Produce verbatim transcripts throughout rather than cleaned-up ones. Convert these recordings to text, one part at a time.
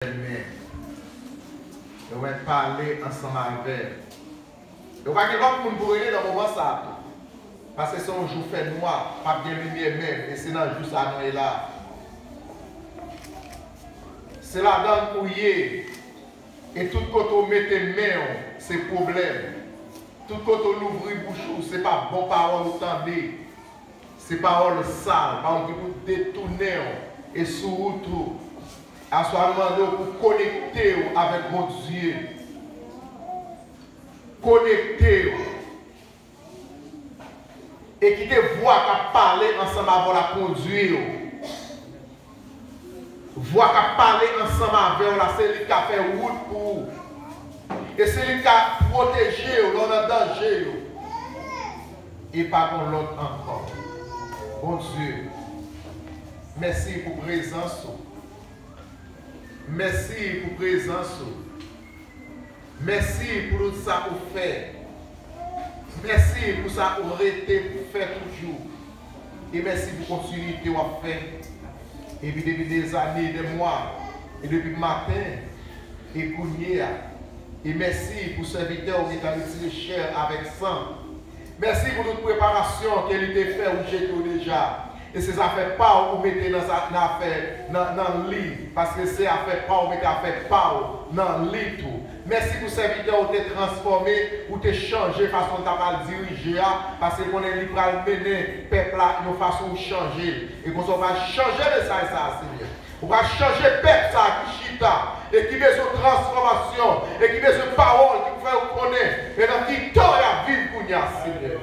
renmen. Yo mèt pale ansanm avè l. Yo pa gen lòt moun pou rele nan moman sa a tou. Paske se yon jou fènwa, p ap gen limyè menm, e se nan jou sa a nou ye la. Se ladan l ou ye, e tout kote w mete men w, se pwoblèm. Tout kote w louvri bouch ou, se pa bon pawòl ou tande. Se pawòl sal, pawòl ki pou detounen w e sou wout ou. Aswè a nou mande w pou konekte w avèk Bondye. Konekte w. E kite vwa k ap pale ansanm avè w la kondui w. Vwa k ap pale ansanm avè w la, se li k ka fè wout pou ou. E se li k ka pwoteje w lè w nan danje yo. E pa gon lòt ankò. Bondye, mèsi pou prezans ou. Mèsi pou prezans ou. Mèsi pou tout sa ou fè. Mèsi pou sa ou rete pou fè toujou. E mèsi pou kontinite w ap fè. Epi depi dezane, dèmwa, e depi maten, e kounye a. E mèsi pou sèvitè w ki ta retire chè avèk san. Mèsi pou tout preparasyon ke li te fè ou jete w deja. E se zafè pa w ou mete nan, za- nan afè, nan, nan li. Paske se afè pa w ou mete afè pa w nan li tou. Mèsi pou sèvitè ou te transfòme, ou te chanje fason l t ap al dirije a. Paske konnen li pral mennen pèp la yon fason ou chanje l. E konsa ou pral chanje mesaj sa a, Senyè. Ou pral chanje pèp sa a ki chita e ki bezwen transfòmasyon e ki bezwen pawòl ki pou fè yo konnen e nan ki tan y ap viv kounye a, Senyè.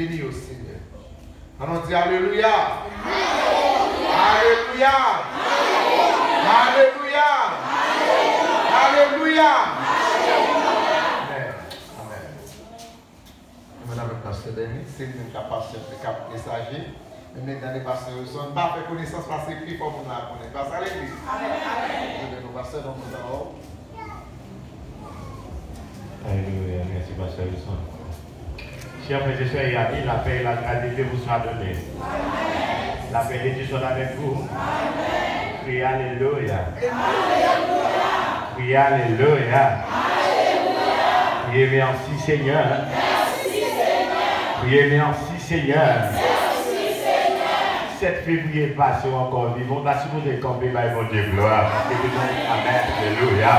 Beni yo, Senyè. Ann nou di alelouya. Alelouya. Alelouya. Alelouya. Amèn. Amèn. Mwen avèk pastè Denis, se li menm k ap pastè, k ap mesaje. Men m gade pastè Wilson, m pa fè konesans paske pi fò moun la konnen. Pastè Alexis. Amèn. Amèn. Mwen nou pastè, donk mwen sa w. Alelouya, mèsi pastè Wilson. Chers frères et sœurs et amis, la paix et la grâce de Dieu vous soit donnée. La paix de Dieu soit avec vous. Criez Alléluia. Criez Alléluia. Criez merci Seigneur. Criez merci Seigneur. Sèt fevriye pase w ankò vivan, w ta sipoze kanpe bay Bondye glwa, paske te nan amèn, alelouya.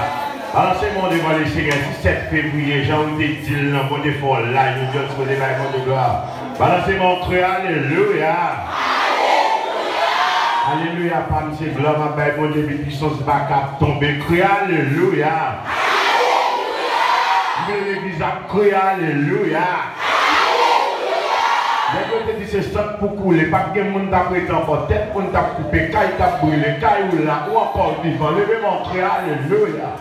Balanse men w devan Lesenyè, si sèt fevriye, jan ou te di l nan, Bondye fè w la, jodi a w sipoze bay Bondye glwa. Balanse men w, kriye alelouya. Alelouya pa m se glwa m ap bay Bondye, epi pisans baka ap tonbe, kriye alelouya. M vle legliz ap kriye alelouya. Nèg yo te di se sant pou koule, pa t gen moun t ap rete ankò, tèt moun t ap koupe, kay t ap brile, kay ou la, ou ankò vivan, leve men w, kriye alelouya.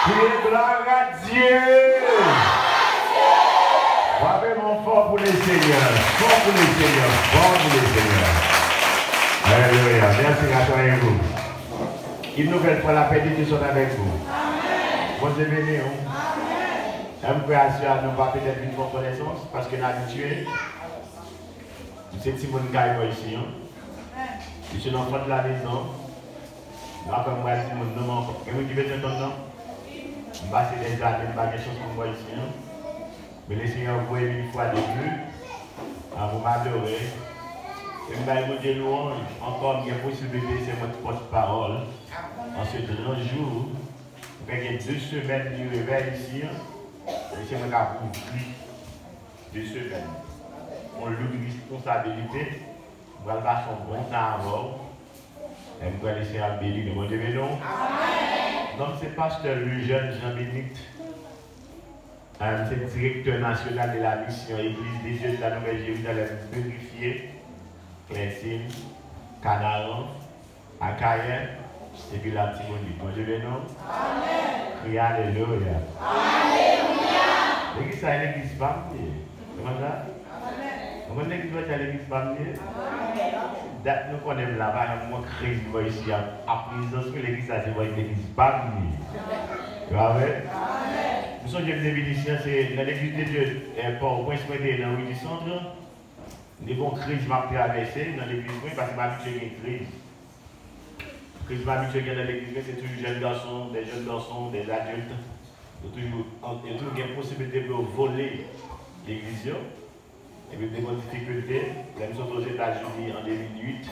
Kriye glwa a Dye. Frape men w fò pou Lesenyè, fò pou Lesenyè, fò pou Lesenyè. Alelouya, mèsi, rassurez-vous. Une nouvelle fois, la paix de Dieu soit avec vous. Bondye beni w. Èm kwè aswè a nou va petèt vin fè konesans, paske n abitye. M se timoun kay mwen isi an. Je suis l'enfant de la maison. M pa kwè m wè timoun non, men gen moun ki bezwen tann non. M pase dèzane, m pa gen chans pou m wè isi an. Men Lesenyè voye m une fois de plus, a, pou m adore. E m bay Bondye lwanj. Ankò, m gen posiblite se mwen k pòt pawòl. An se gran jou, m fè gen de semèn li revèy isi an. Mesye, mwen ka kouvri de semèn. Yon loud responsabilite. M pral pase yon bon tan avè w. E m kwè Lesenyè ap beni nou. Bondye beni w. Non m se pastè Lejeune Jean Bénite. E m se direktè nasyonal de la mission Église des Yeux de la Nouvelle Jérusalem Purifiée, Klèsin, Kanaran, Akayè, epi Latibonit. Bondye beni w. Amèn. Kriye alelouya. Alelouya. Legliz sa a, legliz pa m li ye. Ou konn sa? Amèn. Ou konn legliz mwen sa, legliz pa m li ye? Amèn. Dat nou konnen m la, pa janm gon kriz bò isi a. Aprezan, legliz sa, se bò legliz pa m li ye. Amèn. Amèn. M sonje m te vin isi a, se nan legliz de Dye, eh, Pòtoprens, mwen te ye nan Ri di Santr. M te gon kriz m ap travèse nan legliz mwen, paske m abitye gen kriz. Plis m abitye gen nan legliz mwen, se toujou jèn gason, de jèn gason, de adilt. Yo toujou, yo toujou gen posiblite pou yo vole legliz yo. Epi m te gon difikilte, lè m sot Ozetazini an de mil uit,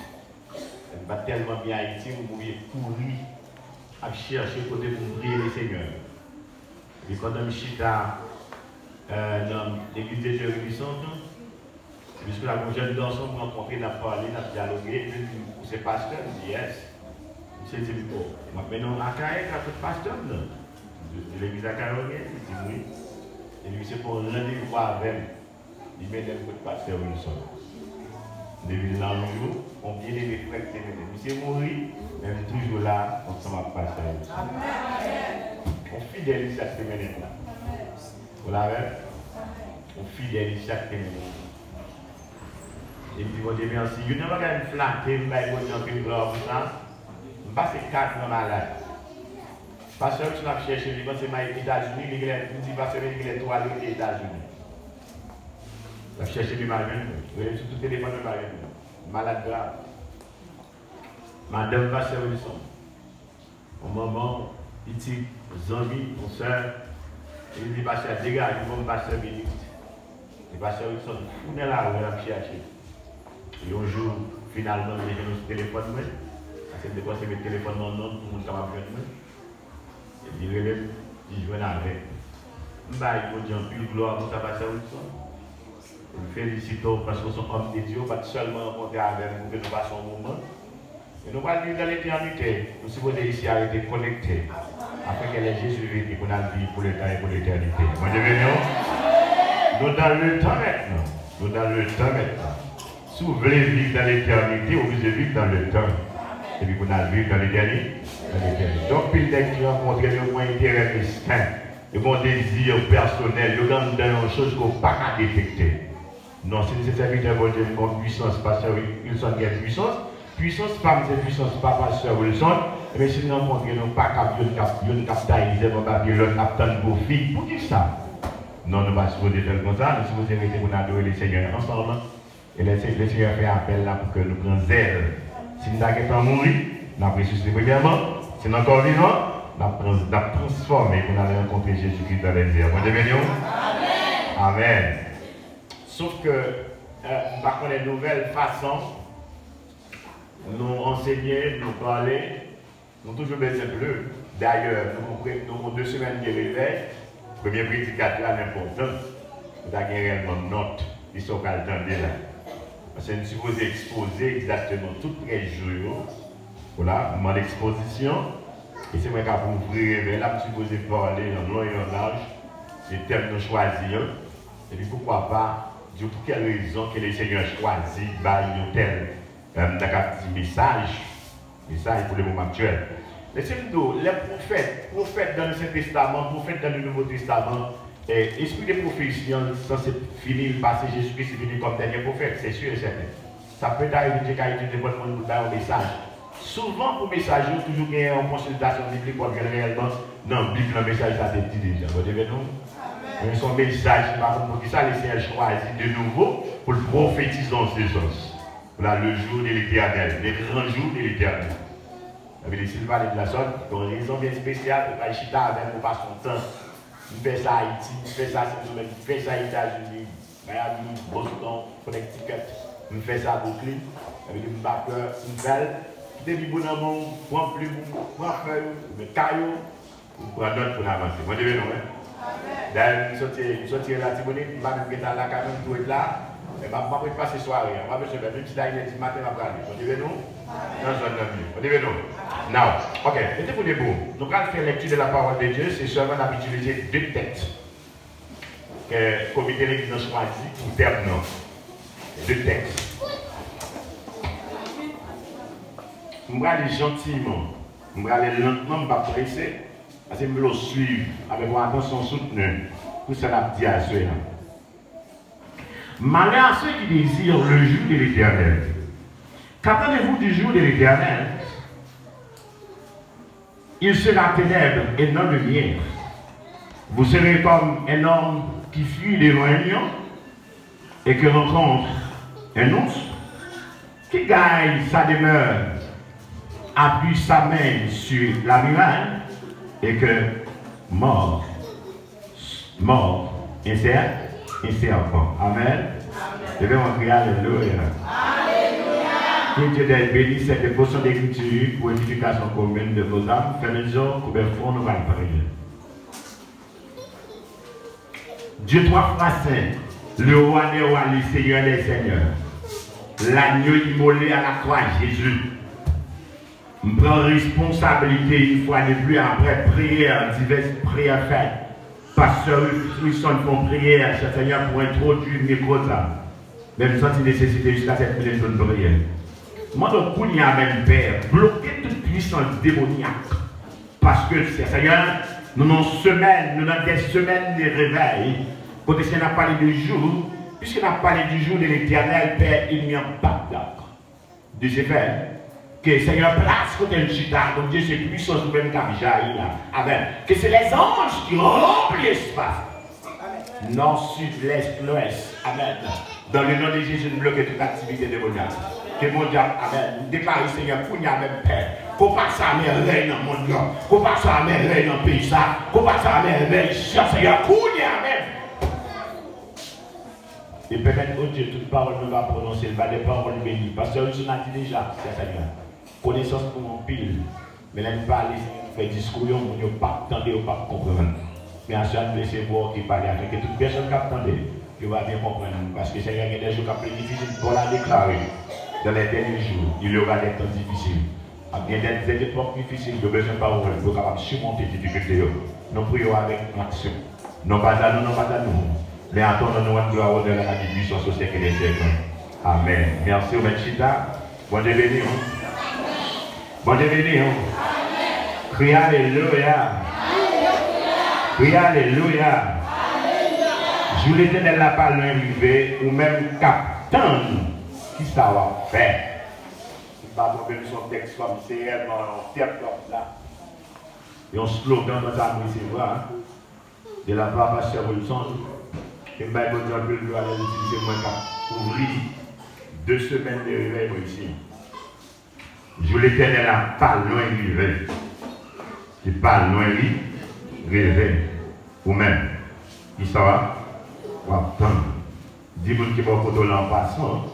m pa t tèlman byen Ayiti, m oblije kouri ap chèche kote pou m priye Lesenyè. Epi pandan m chita, eh, nan Legliz de Dye Renaissance, epi jiska la, gon jèn gason m rankontre, n ap pale, n ap dyaloge, epi l di m, "Ou se pastè?" M di, "Yes." Misye di m, "Oh, m ap mennen w Akayè, ka kot pastè m nan." M di, "Legliz Akayè w ye?" Li di m, "Wi." Epi misye pran randevou avè m. Li mennen m kot pastè Wilson. M te vin la yon jou, yon byeneme frè ki te mennen m. Misye mouri, men m toujou la ansanm ak pastè Wilson. Yon fidèl Isak te mennen m la. Ou la avè m? Yon fidèl Isak te mennen m. E m di Bondye mèsi. Youn nan bagay m flate, m bay Bondye anpil glwa pou sa. M pase kat an malad. Pastè Wilson ap chèche m, li panse m al Etazini, li genlè, m di pastè, men li genlè tou al rete Etazini. L ap chèche m, li pa jwenn mwen. Rele m sou tout telefòn, li pa jwenn mwen. M malad grav. Madanm pastè Wilson, yon manman, pitit, yon zanmi, yon sè, li di pastè a degaje, ban m pastè Benit. E pastè Wilson fou nan lari, l ap chèche. Yon jou, finalman, m te jwenn li sou telefòn mwen, paske m te panse met telefòn mwen an nòt pou moun kapab jwenn mwen. Epi li rele m, li jwenn avè m. M bay Bondye anpil glwa pou sa, pastè Wilson. M felisite w paske w se yon òm de Dye, w pa t sèlman rankontre avè m pou ke nou pase yon moman. Men nou pral viv dans l'éternité. Nou sipoze isi a rete konekte. Afin que les Jésus viennent, pou n al viv pour le temps et pour l'éternité. Bondye beni w. Nou dans le temps maintenant. Nou dans le temps maintenant. Si w vle viv dans l'éternité, w oblije viv dans le temps. Epi pou n al viv dans l'éternité, dans l'éternité. Gen anpil nèg ki rankontre m, yo gen yon enterè mesken. Yo gen yon dezi pèsonèl. Yo gen anndan yo yon choz ke w pa ka detekte. Non, si n se sèvitè Bondye, m gen pwisans, pastè Wilson gen pwisans. Pwisans pa m se pwisans pa pastè Wilson. Ebyen, si n rankontre nou pa kab youn k ap, youn k ap taye zèb anba pye lòt, n ap tann gwo fig. Poukisa? Non, nou pa sipoze fè l konsa. Nou sipoze rete pou n adore Lesenyè ansanm. E Lesenyè fè apèl la pou ke nou pran zèl. Si n ta gentan mouri, n ap resisite premyèman. Si n ankò vivan, n ap pran, n ap transfòme pou n al rankontre Jezikri dans les airs. Bondye beni w. Amèn. Sof ke, eh, m pa konnen nouvèl fason nou ansenye, nou pale, nou toujou bezwen pale. Dayè, nou konprann, nou gon de semèn de revèy. Premye predikatè a, l enpòtan. Ou ta gen rèyèlman nòt de sa w pral tande la. Paske n sipoze ekspoze egzakteman tout trèz jou yo. Vwala, m an ekspozisyon. E se mwen k ap ouvri revèy la, m sipoze pale an lon e an laj de tèm nou chwazi an. Epi poukwa pa di w pou kèl rezon ke Lesenyè chwazi bay yon tèl, eh, m ta kab di mesaj, mesaj pou le moman aktyèl. Lese m di w, lè pwofèt, pwofèt dans le Saint Testament, pwofèt dans le Nouveau Testament, eh, espri de pwofesi an sanse fini, l pase, Jezikri vini kòm dènye pwofèt, se si e sèten. Sa pèt a itilize, ka itilize nenpòt moun pou l bay yon mesaj. Souvan, pou mesaj yo, toujou gen yon konsiltasyon biblik, w ap jwenn reyèlman nan Bib lan mesaj sa te di deja. Bondye beni w. Men se yon mesaj, m pa konn poukisa Lesenyè chwazi de nouvo pou l pwofetize yon sezon. Vwala, le jour de l'Éternel, le grand jour de l'Éternel. Sa vle di, si l pale de la sòt, gen yon rezon byen espesyal, ou pral chita avè m, ou pase yon tan. M fè sa Ayiti, m fè sa Sendomeng, m fè sa Etazini, Miami, Boston, Connecticut, m fè sa Brooklyn. Sa vle di m pa pè, si m fè l, kite Bib ou nan men w, pran plim ou, pran fèy ou, oubyen kaye w, pou n pran nòt pou n avanse. Bondye beni w, wi. Dayè, m soti, m soti Latibonit, m pa menm gentan al lakay mwen, m tou ret la. E m ap, m ap ret pase sware a. M pa bezwen pè, menm si l a inè di maten, m ap prale. Bondye beni w. Nan zòn nan m ye. Bondye beni w. Now, ok, mete pou debou. Nou pral fè lecture de la parole de Dieu, se sèlman n ap itilize de tèks ke komite legliz lan chwazi pou tèm nan. De tèks. M prale jantiman. M prale lantman, m p ap prese. Paske m vle w swiv avèk yon atansyon soutni pou sa n ap di aswè a. Malheur à ceux qui désirent le jour de l'Éternel. Qu'attendez-vous du jour de l'Éternel? Il sera ténèbres et non lumière. Vous serez comme un homme qui fuit devant un lion et qui rencontre un ours, qui gagne sa demeure appuie sa main sur la muraille et que mort, mort, un ser-, un serpent. Amen. Leve mwen kriye alelouya. Que Dieu bénisse cette portion d'écriture pour édification commune de vos âmes. Fèmen zye w, kouvè front nou, nou pral priye. Dieu trois fois saint, le roi des rois, le seigneur des seigneurs, l'agneau immolé à la croix, Jésus. M pran responsablite yon fwa de plis apre priyè, divès priyè fèt. Pastè Wilson fè yon priyè, chè Senyè, pou entwodui mikwo sa. Men m santi nesesite jiska sèt minit pou n priye. Mande w kounye a menm, Pè, bloke tout pwisans demonyak. Paske, chè Senyè, nou nan semèn, nou nan de semèn de revèy. Kote Senyè n ap pale de jou, piske n ap pale du jour de l'Éternel, Pè, enmi an p ap dakò. De ce fait, ke Senyè plas kote l chita, Bondye, se pwisans ou menm k ap jayi la. Amèn. Que c'est les anges qui remplissent l'espace. Nò, sid, lès, lwès. Amèn. Dans le nom de Jésus, nou bloke tout aktivite demonyak. Ke Bondye, amèn. Nou deklare, Senyè, kounye a menm, Pè, konpa sa a mèvèy nan mond lan, konpa sa a mèvèy nan peyi sa, konpa sa a mèvèy, Senyè, kounye a menm. E pèmèt, o Dye, tout pawòl nou va pwononse, l va de pawòl beni. Pastè Wilson a di deja, chè Senyè, konesans nou anpil. Men lè n pale, fè diskou, yon moun yo p ap tande, yo p ap konprann. Men aswè a, n vle se vwa w ki pale, afenke tout pèsonn k ap tande, yo va byen konprann. Paske Senyè, gen de jou k ap pli difisil, Pòl a deklare, dans les derniers jours, il y aura des temps difficiles. Ap gen de, de epòk difisil, yo bezwen pawòl pou yo kapab simonte difikilte yo. Nou priye w avèk aksyon. Non pas à nous, non pas à nous, mais à ton nom nous rendons gloire, honneur, la majesté, puissance au siècle des siècles. Amèn. Mèsi, ou mèt chita. Bondye beni w. Bondye beni w. Kriye alelouya. Kriye alelouya. Jou Letènèl la pa lwen rive, ou menm k ap tann, kisa w ap fè? Si m pa twonpe m, se yon tèks kòmsi rèlman yon tèt lòt la. Yon slogan konsa m resevwa, de la part Pastè Wilson, ke m bay Bondye anpil glwa lè l di se mwen k ap kouvri de semèn de revèy mwen isi. Jou Letènèl la pa lwen rive. Li pa lwen li rive. Ou menm, kisa w ap tann? Di moun ki bò kote w la an pasan,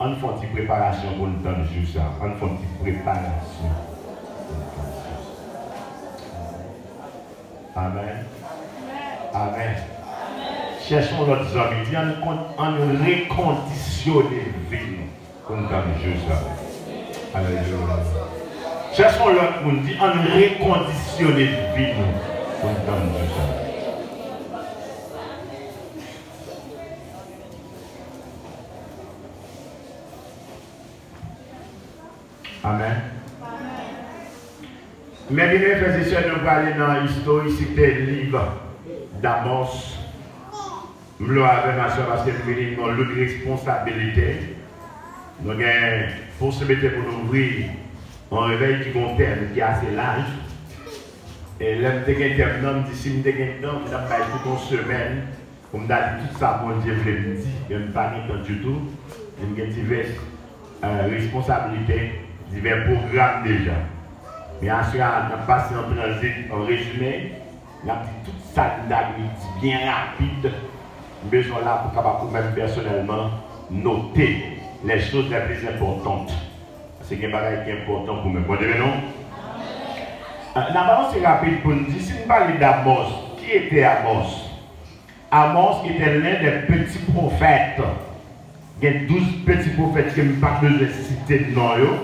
ann fè yon ti preparasyon pou n tann jou sa. Ann fè yon ti preparasyon. Amèn. Amèn. Chèche yon lòt zanmi. Di, ann kon-, ann rekondisyone vi nou pou n tann jou sa. Alelouya. Chèche yon lòt moun. Di, ann rekondisyone vi nou pou n tann jou sa. Amèn. Mè byeneme, frè e sè, nou prale nan istorisite liv Amòs. M vle w avè m aswè paske m vini nan yon lout responsabilite. Nou gen posiblite pou nou ouvri yon revèy ki gen yon tèm ki ase laj. E lè m te gen tèm nan, m di si m te gen tan, m t ap bay tout yon semèn. Pou m ta di tout sa Bondye vle m di, men m pa gen tan ditou. Men m gen divès, eh, responsablite, divès pwogram deja. Men aswè a, n ap pase an tranzit, an rezime, n ap di tout sa n ta dwe di byen rapid. M bezwen w la pou kapab ou menm pèsonèlman note les choses les plus importantes. Paske gen bagay ki enpòtan pou mwen. Bondye beni w. Eh, n ap avanse rapid pou n di, si n pale d Amòs, qui était Amos? Amos était l'un des petits prophètes. Gen douz peti pwofèt ke m pa bezwen site non yo.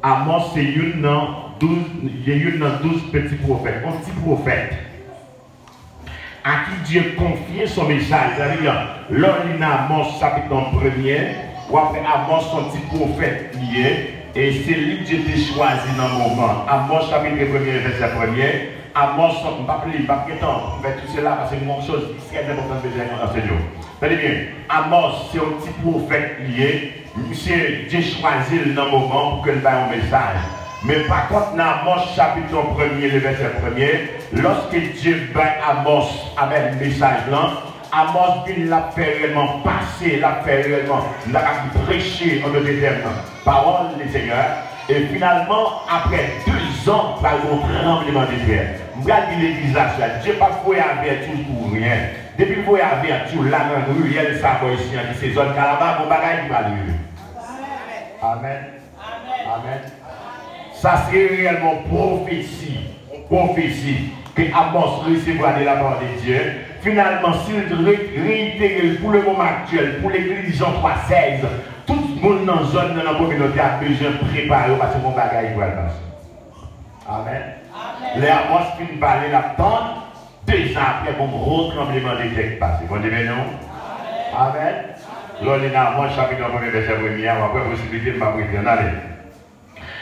Amos se youn nan douz, se youn nan douz peti pwofèt. Yon ti pwofèt a ki Dye konfye son mesaj. Sa vle di, lè w li nan Amos chapit nan premye, w ap wè Amos se yon ti pwofèt li ye, e se li Dye te chwazi nan moman. Amos chapit premye, vèsè premye. Amos, m p ap li, m p ap gen tan pou m fè tout sela, paske gen yon choz ki trè enpòtan m bezwen ansenye w. Tande byen, Amos se yon ti pwofèt li ye, misye, Dye chwazi l nan moman pou ke l bay yon mesaj. Men pa kont, nan Amos chapit premye, le vèsè premye, lòske Dye bay Amos avèk mesaj lan, Amos vin, l ap fè reyèlman pase, l ap fè reyèlman, l ap preche, an dòt tèm, pawòl Lesenyè. E finalman, apre de zan, pral gen yon tranblemanntè. M pral di legliz la sa, Dye p ap voye avèti w pou ryen. Depi l voye avèti w la nan riyèl sa bò isi an, ki se zòn Kalaba, gon bagay ki pral rive. Amèn. Amèn. Sa se reyèlman yon pwofesi, yon pwofesi ke Amòs resevwa de la part de Dieu. Finalman, si l re-, reitere l pou le moman aktyèl, pou legliz Jan twa sèz, tout moun nan zòn nan, nan kominote a bezwen prepare yo paske gon bagay ki pral pase. Amèn. Lè Amòs fin pale, l ap tann. De zan apre, gon gwo tranblemanntè ki pase. Bondye beni w. Amèn. Lè w li nan Amòs chapit premye, vèsè premye a, w ap wè posiblite m p ap rete. Ann ale.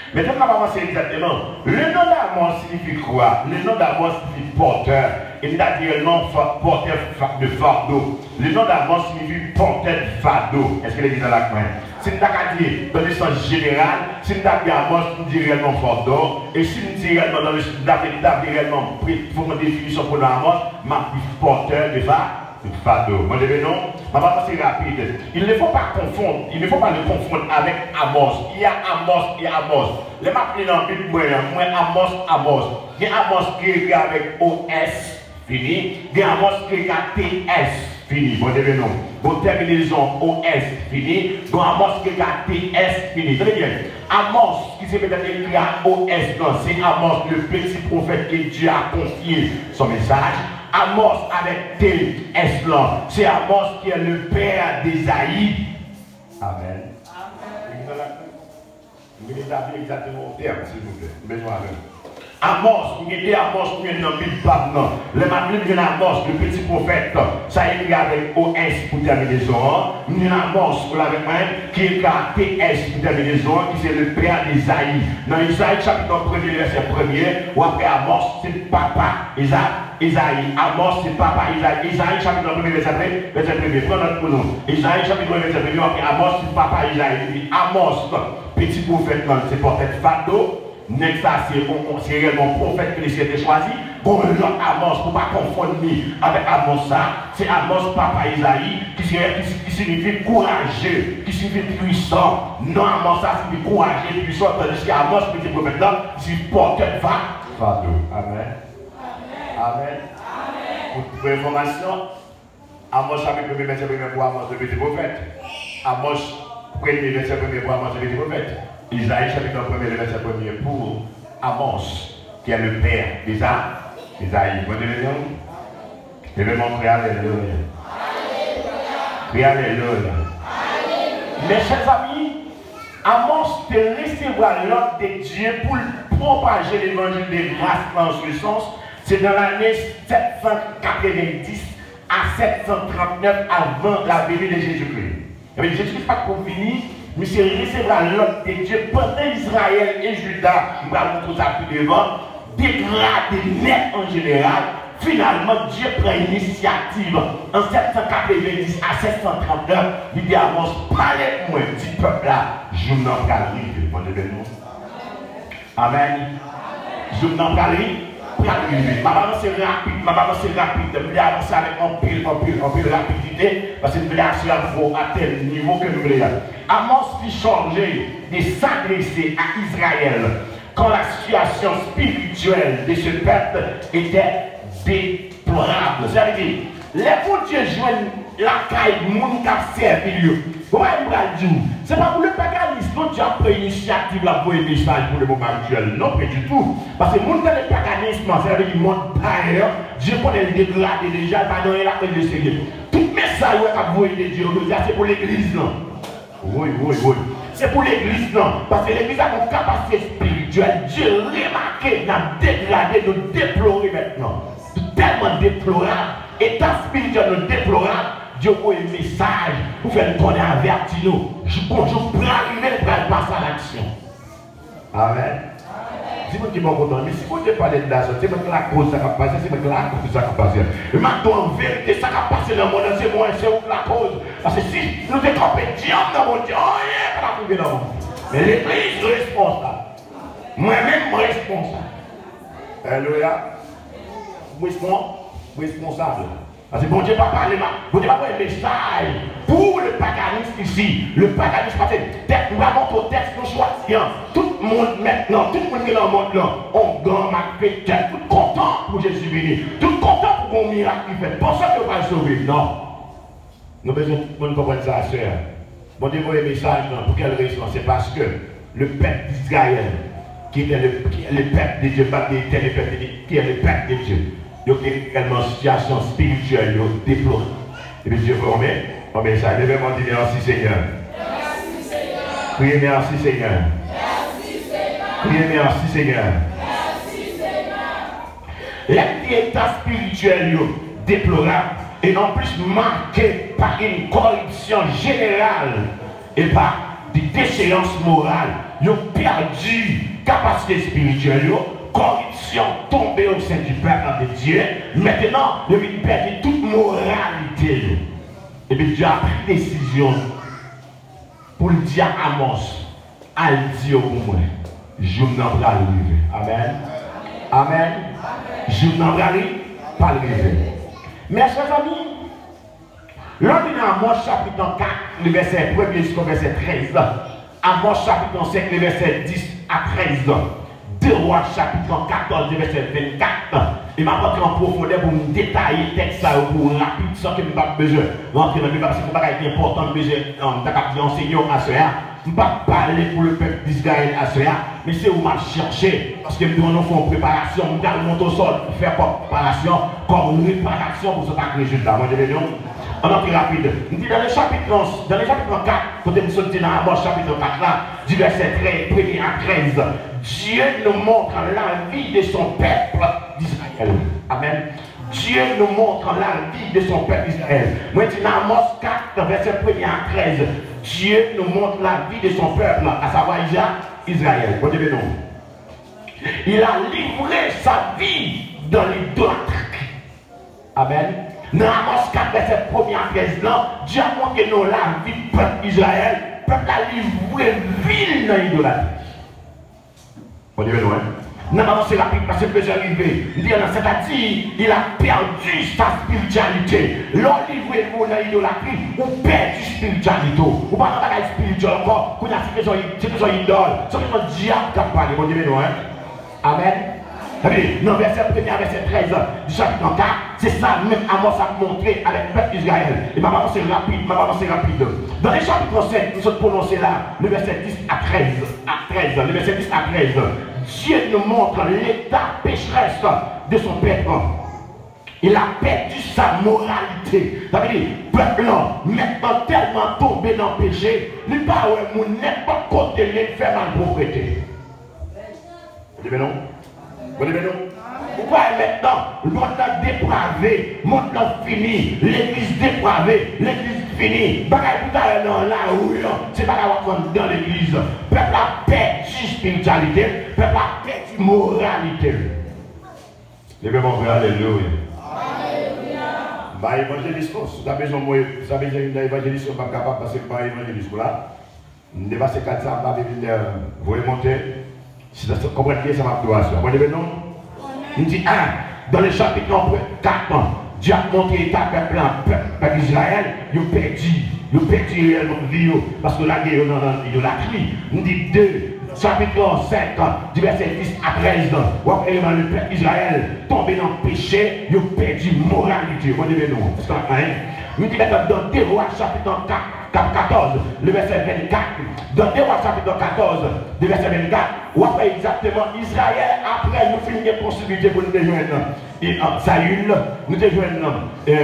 Mezanmi, n ap avanse egzakteman. Le nom d'Amos signifie quoi? Le nom d'Amos signifie porteur. E m ta di reyèlman fa-, porteur fa-, de fardeau. Le nom d'Amos signifie porteur de fardeau. Èske legliz la la ak mwen? Si m ta ka di, dans le sens général, si m ta di Amos, m di reyèlman fardeau. E si m di reyèlman, dans le, m ta vle, m ta vle reyèlman pre-, fè yon definisyon pou non Amos, m ap di porteur de fa-, de fardeau. Mwen te non, m ap avanse rapid. Il ne faut pas confondre, il ne faut pas le confondre avec Amos. Il y a Amos et Amos. Lè m ap li nan Bib mwen an, m wè Amos, Amos. Gen Amos ki ekri avèk O S, fini. Gen Amos ki ekri ak T S, fini. Bondye beni w. Bon, tèminezon O S, fini. Bon, Amos ki ekri ak T S, fini. Tande byen. Amos, ki se petèt ekri ak O S lan, se Amos, le petit prophète que Dieu a confié son message. Amos avèk T S lan, se Amos qui est le père d'Ésaïe. Amèn. Amèn. M gen de David egzakteman yon tèm, silvouplè. M bezwen avè l. Amos, m gen de Amos, m gen nan Bib pa m nan. Lè m ap li, m jwenn Amos, le petit prophète. Sa ekri avèk O S pou tèminezon an. M jwenn Amos, ou la avèk mwen, ki ekri ak T S pou tèminezon an, ki se le père d'Ésaïe. Nan Ezayi chapit premye, vèsè premye, w ap wè Amos, se papa Eza-, Ezayi. Amos, se papa Ezayi. Ezayi chapit premye, vèsè premye, vèsè premye. Pran nòt pou nou. Ezayi chapit premye, vèsè premye, w ap wè Amos, se papa Ezayi. Li di, Amos, Peti pwofèt lan, se pwofèt Fado. Nèg sa se yon, se reyèlman pwofèt ke Lesenyè te chwazi. Gon lòt Amòs, pou pa konfonn li avèk Amòs sa, se Amòs papa Ezayi, ki se, ki, ki siyifi kouraje, ki siyifi pwisan. Non Amòs sa siyifi kouraje, pwisan, tandiske Amòs, peti pwofèt lan, siyifi pòtè fa-, fado. Amèn. Amèn. Pou, pou enfòmasyon, Amòs chapit premye, vèsè premye pou Amòs, le peti pwofèt. Amòs premye, vèsè premye pou Amòs, le peti pwofèt. Ezayi chapit premye, vèsè premye pou Amòs, ki est le père d'Eza-, Ezayi. Bondye beni w. Leve men w, kriye alelouya. Kriye alelouya. Mes chers amis, Amòs te resevwa lòd de Dye pou l pwopaje levanjil de gras lan an se sans. Se nan lane sèt san katrevenndis a sèt san trantnèf avan la venue de Jésus-Christ. Ebyen, Jezikri pa t ko vini, misye resevwa lòd de Dye pandan Izrayèl e Jida, m pral montre w sa pi devan, degrade nèt an jeneral. Finalman, Dye pran inisyativ an sèt san katrevenndis a sèt san trantnèf, li di Amòs, pale pou mwen, di pèp la, jou m nan pral rive. Bondye beni w. Amèn. Jou m nan pral ri-, pral rive. M ap avanse rapid, m ap avanse rapid. M vle avanse avèk anpil, anpil, anpil rapidite, paske m vle asire m pou atèn nivo ke m vle a. Amòs li chaje de s'adresser à Israël quand la situation spirituelle de ce peuple était déplorable. Sa vle di, lè Bondye jwenn lakay moun k ap sèvi l yo. Bon, bagay m pral di w, se pa pou le paganisme non Dye ap pran inisyativ, l ap voye mesaj pou le moman aktyèl. Non, pas du tout. Paske moun tande paganisme, sa vle di mond payen an, Dye konnen li degrade deja, l pa gen anyen l ap regle serye. Tout mesaj ou wè k ap voye de Dye yo jodi a, se pou legliz lan. Woy, woy, woy. Se pou legliz lan. Paske legliz la gen yon kapasite espirityèl. Dye remake n ap degrade, nou deplore mentnan. Nou tèlman deplorab, eta espirityèl nou deplorab, Dye voye mesaj pou fè n konnen, avèti nou. Jou, gon jou pral rive, l pral pase a laksyon. Amèn. Di moun ki bò kote w, men si Bondye pale de la sante, se mwen k lakoz sa k ap pase, se mwen k lakoz sa k ap pase. E m ap di w an verite, sa k ap pase nan mond lan, se mwen, se ou k lakoz. Paske si nou te kanpe dyanm nan Bondye, anyen pa t ap rive nan mond lan. Men legliz responsab. Mwen menm, mwen responsab. Alelouya. Mwen respon-, mwen responsab. Paske Bondye pa pale ma-, Bondye pa voye mesaj pou le paganisme isi. Le paganisme, paske tèks, nou va montre w tèks nou chwazi an. Tout Mond mentnan, tout moun ki nan mond lan, ongan, malfektè, tout kontan pou Jezi vini. Tout kontan pou gon mirak ki fèt. Panse ke yo pral sove. Non. Nou bezwen tout moun konprann sa, sè. Bondye voye mesaj lan. Pou kèl rezon? Se paske le pèp d'Izrayèl, ki te le, ki est le pèp de Dye, m pa di était le pèp de Dye, ki est le pèp de Dye, yo te reyèlman sitiyasyon espirityèl yo deplorab. Epi Dye voye yon me-, yon mesaj. Leve men w, di, mèsi, Senyè. Kriye, mèsi, Senyè. Kriye, mèsi, Senyè. Lè m di eta espirityèl yo deplorab, e anplis make pa yon kòripsyon jeneral, e pa de decheyans moral, yo pèdi kapasite espirityèl yo, kòripsyon tonbe o sen di pèp de Dye. Mentnan, yo vin pèdi tout moralite yo. Epi Dye a pran desizyon pou l di a Amòs, al di yo pou mwen, jou m nan pral rive. Amèn. Amèn. Jou m nan pral ri-, pral rive. Mè chè zanmi, lè w li nan Amòs chapit kat, le vèsè premye jiska vèsè trèz, Amòs chapit senk, le vèsè dis a trèz, de Wa chapit katòz, le vèsè vennkat, e m ap antre an pwofondè pou m detaye tèks sa yo pou w rapid, san ke m p ap bezwen rantre nan detay, paske se yon bagay ki enpòtan, m bezwen, um, ta kab di, ansenye w aswè a. M p ap pale pou le pèp d'Izrayèl aswè a, men se ou m ap chèche, paske m di w nou fè yon preparasyon, m pral monte o sòl pou fè kòm preparasyon, kòm reparasyon pou sa ta k rejwenn la. Mwen te beni w. Ann antre rapid. M di dans le chapitre onze, dans le chapitre quatre, kote m sot di nan Amòs chapit kat la, du verset treize, premier à treize, Dieu nous montre la vie de son peuple d'Israël. Amen. Dieu nous montre la vie de son peuple Israël. Mwen di nan Amòs kat, vèsè premye a trèz, Dieu nous montre la vie de son peuple, à savoir Isra-, Israël. Bondye beni w. Il a livré sa vie dans l'idolâtrie. Amen. Nan Amòs kat, vèsè premye a trèz lan, Dye ap montre nou lavi pèp Izrayèl. Pèp la livre vi l nan idolatri. Bondye beni w, wi. N ap avanse rapid, paske m bezwen rive. M di, sètadi, il a perdu sa spirityalite. Lè w livre vi w nan idolatri, ou pèdi spirityalite w. Ou pa nan bagay spirityèl ankò. Kounye a, se kesyon, se kesyon idòl. Se kesyon dyab k ap pale. Bondye beni w, wi. Amen. Epi, nan vèsè premye a vèsè trèz di chapit kat, se sa menm Amòs ap montre avèk pèp Izrayèl. E m ap avanse rapid, m ap avanse rapid. Dans le chapitre cinq, nou sot pwononse la, le verset dix à treize, à treize, le verset dix à treize, Dieu nous montre l'état pécheresse de son peuple. Il a perdu sa moralité. Sa vle di, pèp lan mentnan tèlman tonbe nan peche, li pa wè moun nenpòt kote l ye, l fè malpwoprete. Bondye beni w. Bondye beni w. Ou pa wè mentnan, mond lan deprave, mond lan fini, legliz deprave, legliz fini. Bagay pou ta wè nan lari an, se bagay w ap wè anndan legliz. Pèp la pèdi espirityalite l, pèp la pèdi moralite l. Leve men w, frè, alelouya. M pa evanjelis non, si w ta bezwen mwen, si w ta bezwen youn nan evanjelis yo, m p ap kapab, paske m pa evanjelis, w la. M depase kad sa, m pa vin, euh, voye monte. Si w konprann byen sa m ap di w aswè. Bondye beni w. M di, a, dans le chapitre kat, Dye ap montre eta pèp la, pèp, pèp Izrayèl, yo pèdi, yo pèdi reyèlman vi yo, paske lage yo nan, nan idolatri. M di, de, chapitre cinq, du verset dix à treize, w ap wè nan le pèp Izrayèl tonbe nan peche, yo pèdi moralite yo. Bondye beni w. Èske w ap, hein? M di, mentnan, dans deux Rois chapitre quatre, Kat katòz, le vèsè vennkat. Dans deux Rois chapitre quatorze, le verset vingt-quatre, w ap wè egzakteman Izrayèl, apre nou fin gen posiblite pou nou te jwenn, e, Sayil, nou te jwenn, e,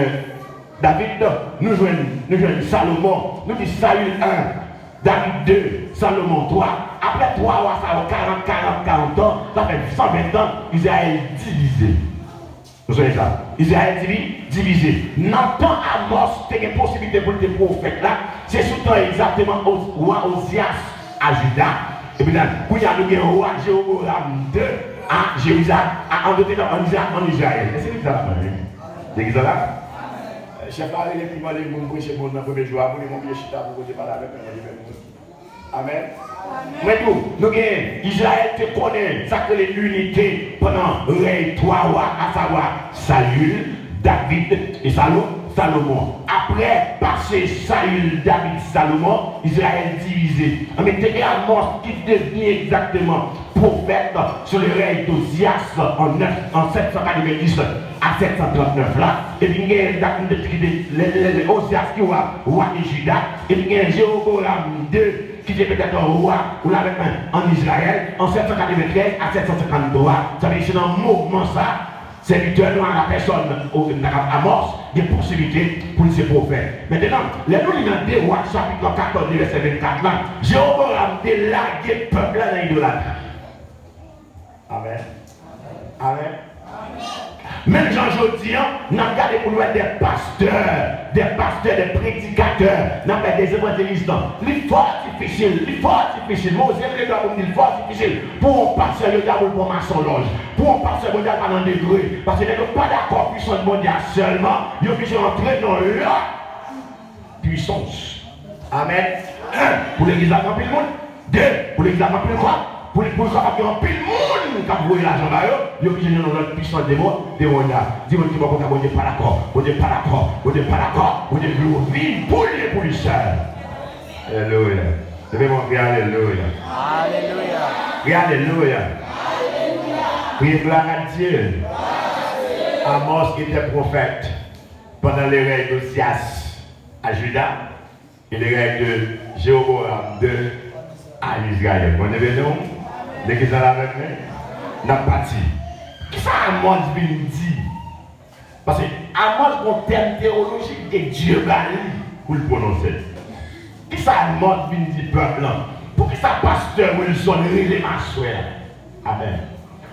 David, nou jwenn, nou jwenn Salomon, nou di Sayil en, David de, Salomon twa. Apre twa wa sa yo, karant, karant, karant an, sa fè san ven tan, Izrayèl divize. Nou sonje sa. Izrayèl divi-, divize. Nan tan Amòs te gen posiblite pou l te pwofèt la, se sou tan egzakteman O-, wa Ozyas a Jida. Epi nan, kounye a, nou gen wa Jewoboram de a Jerizalèm, a, an, an, an Izrayèl. Èske legliz la la menm? Legliz la la? Chèf la rele pou mande moun preche bon nan premye jou a, pou li monte chita pou kote pale avèk mwen, mande moun. Amèn. Mwen di w, nou gen, Izrayèl te konnen sa k rele linite pandan rèy twa wa, asavwa Sayil, David e Salo-, Salomon. Apre pase Sayil, David, Salomon, Izrayèl divize. Anben, te gen Amòs ki devni egzakteman pwofèt sou le rèy d'Ozyas an nèf, an sèt san katrevenndis a sèt san trannèf la. Epi gen David ki te, le, le, le, Ozyas ki wa, wa de Jida. Epi gen Jewoboram de ki te petèt wa ou la menm an Izrayèl an sèt san katreventrèz a sèt san senkanntwa. Sa vle di se nan moman sa, sèvitè nou a la pèsòn Amòs gen posiblite pou l se pwofèt. Mentnan, lè nou li nan de Wa chapit katòz, vèsè vennkat la, Jewoboram te lage pèp la nan idolatri. Amèn. Amèn. Menm jan jodi a, n ap gade pou n wè de pastè, de pastè, de predikatè, n ap wè de evanjelis lan. Li fò difisil, li fò difisil. Mwen oze leve dwa pou m di l fò difisil pou yon pastè yo di a pou l pran masonlòj. Pou yon pastè Bondye al pa nan degre. Paske nèg yo pa dakò pwisans Bondye a sèlman, yo oblije rantre nan lòt pwisans. Amèn. En, pou legliz la gen anpil moun. De, pou legliz la gen anpil kòb. Pou, pou l kapab gen anpil moun k ap voye lajan ba yo, yo oblije nan lòt pwisans demonn, demonyal. Di moun ki bò kote a, Bondye pa dakò. Bondye pa dakò. Bondye pa dakò. Bondye vle w vin pou li e pou li sèl. Alelouya. Leve men w, kriye alelouya. Alelouya. Kriye alelouya. Kriye glwa a Dye. Amos était prophète pendant le règne d'Ozias à Juda et le règne de Jéroboam deux à Israël. Bondye beni w. Legliz la avèk mwen. N ap pati. Kisa Amos vin di? Paske Amos gon tèm teyolojik ke Dye ba li pou l pwononse. Kisa Amos vin di pèp lan? Poukisa pastè Wilson rele m aswè a? Amèn.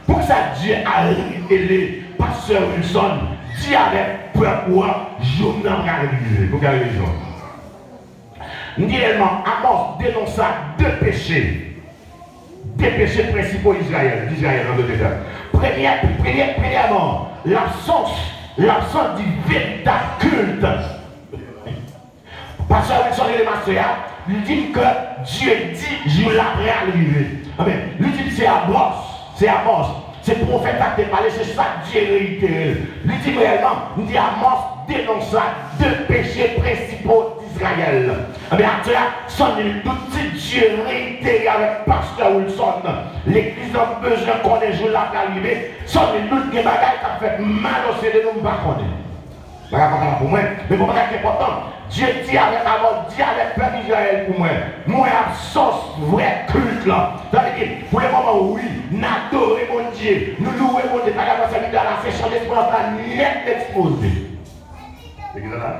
Poukisa Dye a revele pastè Wilson di avèk pèp ou an jou m nan pral rive? Pou kèl rezon? M di reyèlman, Amos denonsa de peche. De peche prensipal Izrayèl, d'Izrayèl an dòt tèm. Premyè, premyè, premyèman, labsans, labsans di veritab kilt. Pastè Wilson rele m aswè a, li di m ke Dye di jou la pral rive. Amèn. Li di m se Amos, se Amos, se pwofèt la ki te pale, se sa Dye reitere l. Li di m reyèlman, m di Amos denonsa de peche prensipal d'Izrayèl. Ebyen, atè a, san nil dout, si Dye reitere avèk pastè Wilson, legliz lan bezwen konnen jou la pral rive, san nil dout, gen bagay k ap fèt mal o sye de nou, m pa konnen. Bagay pa kapab pou mwen, men gon bagay ki enpòtan. Dye di avèk Amos, di avèk pèp Izrayèl pou mwen. Mwen absans vrè kilt lan. Sa vle di, pou le moman, wi, n adore Bondye, nou louwe Bondye, bagay nan sèvitè la, se chan desperans la nèt ekspoze. Legliz la la.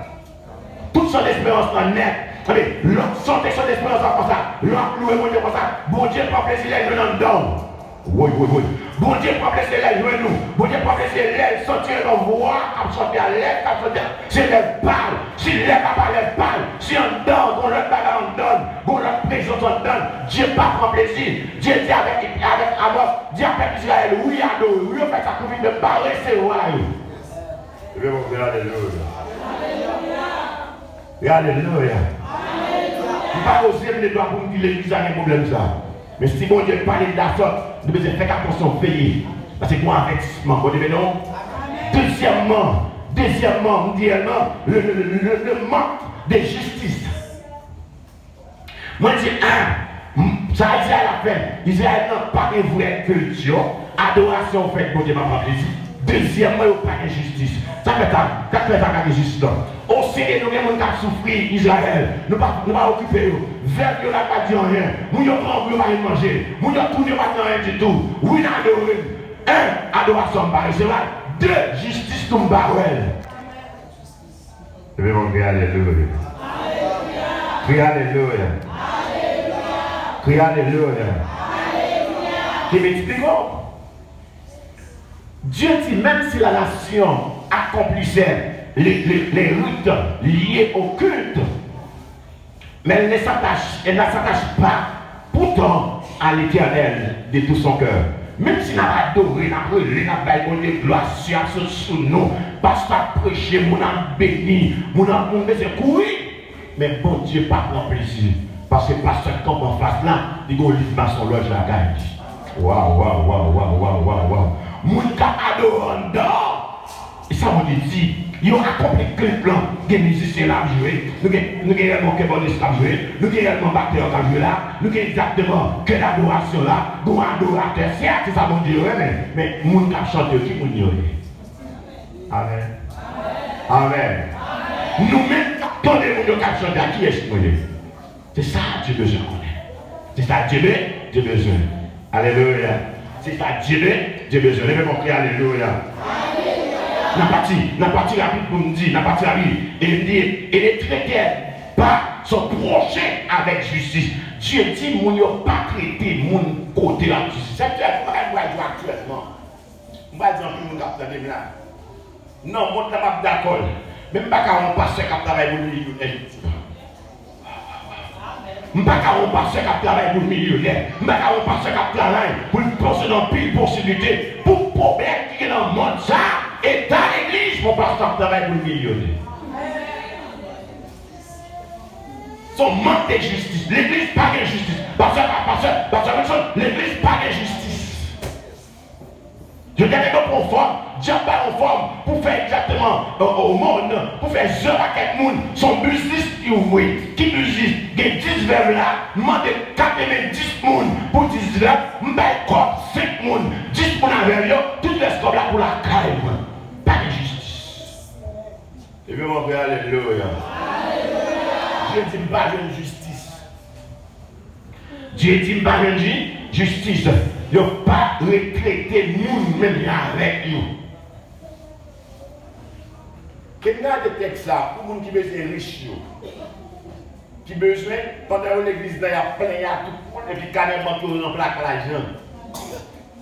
Tout chan desperans lan nèt. Tande, lè w ap chante chan desperans lan konsa, lè w ap louwe Bondye konsa, Bondye pran plezi lè l jwenn anndan w. Woy, woy, woy. Bondye pran plezi lè l jwenn ou. Bondye pran plezi lè l santi yon vwa k ap chante a, lèv k ap chante a. Se lèv pa l. Si lèv la pa lèv pa l, si anndan w gon lòt bagay anndan l, gon lòt prezans anndan l, Dye pa pran plezi. Dye di avèk, avèk Amos, di a pèp Izrayèl, wi, adore, wi, yo fè sa pou vin, men m pa resevwa yo. Leve men w, di alelouya. Di alelouya. M pa oze leve dwa pou m di legliz la gen pwoblèm sa. Men si Bondye pale l aswè, nou bezwen fè atansyon, veye. Paske gon avètisman. Bondye beni w. Dezyèmman, dezyèmman, m di reyèlman, le, le, le, le, le manque de justice. Mwen di, a, m, sa Izrayèl ap fè, Izrayèl nan pa gen vrè kilti, adorasyon fèt Bondye pa pran plezi. Dezyèmman, yo pa gen jistis. Sa fè sa, sa fè sa pa gen jistis lan. O seri nou gen moun k ap soufri Izrayèl, nou pa, nou pa okipe yo. Vèv yo la pa di anyen. Moun yo grangou yo pa jwenn manje. Moun yo tounen yo pa di anyen ditou. Wi, n adore m. En, adorasyon m pa resevwa l. De, jistis tou m pa wè l. Leve men w, kriye alelouya. Kriye alelouya. Kriye alelouya. Ki m eksplike w. Dye di, menm si la nation accomplissait les, les, les rites liés au culte, mais elle ne s'attache, elle ne s'attache pas pourtant à l'Éternel de tout son cœur. Menm si n ap adore, n ap rele, n ap bay Bondye glwa, sye ap sot sou nou, pastè ap preche, moun ap beni, moun ap, moun bezwen kouri. Men Bondye pa pran plezi, paske pastè k kanpe anfas la, li gon liv masonlòj lakay li. Waw, waw, waw. Moun k ap adore anndan, e sa Bondye di, Yo akonpli klip lan, gen mizisyen la ap jwe, nou gen, nou gen rèlman kibòdis k ap jwe, nou gen rèlman batè k ap jwe la, nou gen egzakteman kè dadorasyon la, gon adoratè, se atis sa Bondye yo renmen, men moun k ap chante yo, ki moun yo ye? Amèn. Amèn. Nou menm k ap tande moun yo k ap chante a, kiyès nou ye? Se sa Dye bezwen konnen. Se sa Dye be, Dye bezwen. Alelouya. Se sa Dye be, Dye bezwen. Leve men w, kriye alelouya. N a pati, n a pati rapid pou m di, n a pati rapid. E m di, et ne traitèrent pas son prochain avec justice. Dye di moun yo pa trete moun kote l ap jistis. Sa vle di, bagay m pral di w aktyèlman. M pral di anpil moun k ap tande m la. Nan mond lan, m ap dakò l. Men m pa ka wè yon pastè k ap travay pou l milyonè jodi a. M pa ka wè yon pastè k ap travay pou l milyonè. M pa ka wè yon pastè k ap travay pou l poze nan anpil posiblite pou pwoblèm ki gen nan mond sa a. Eta legliz, yon pastè ap travay pou l milyonè. Se yon mank de jistis. Legliz pa gen jistis. Pastè, pastè, pastè Wilson, legliz pa gen jistis. Yo te mete pran fòm, dyab ba yo fòm pou fè egzakteman, euh, euh, mòn, pou fè zè pakèt moun. Se yon biznis ki ouvri. Ki biznis? Gen dis vèv la, m mande katrevenndis moun pou dis vèv, m bay kòb senk moun, dis moun avè l yo, tout rès kòb la pou lakay mwen. Pa gen jistis. Leve men w, kriye alelouya. Dye di m pa jwenn jistis. Dye di m pa jwenn ji-, jistis. Yo pa retrete moun menm jan avèk yo. Ke n gade tèks sa pou moun ki bezwen rich yo. Ki bezwen, pandan yo legliz la, y ap plenyen a tout moun, epi kanè bank yo ranpli ak lajan.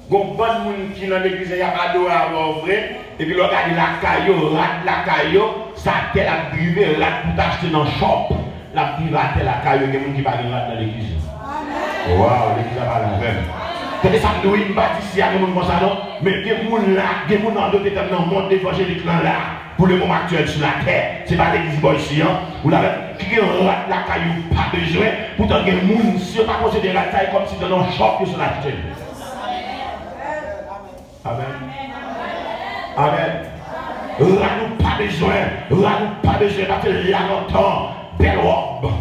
Gon bann moun ki nan legliz la, y ap adore avè w vre, epi lè w gade lakay yo, rad lakay yo, se atè l ap drive, rad pou t achte nan shop, l ap drive atè lakay yo, gen moun ki pa gen rad nan legliz la. Waw, legliz la pale avè m. Tande sa m di w, wi, m pa di si a gen moun konsa non, men gen moun la, gen moun andedan nan mond evanjelik lan la. Pou le moman aktyèl sou latè, se pa legliz bò isi an, ou la menm ki gen rad lakay ou pa bezwen, poutan gen moun, si yo ta posede rad sa, e kòmsi nan yon shop yo sot achte l. Amèn. Amèn. Rad ou pa bezwen, rad ou pa bezwen, paske la lontan, bèl wòb.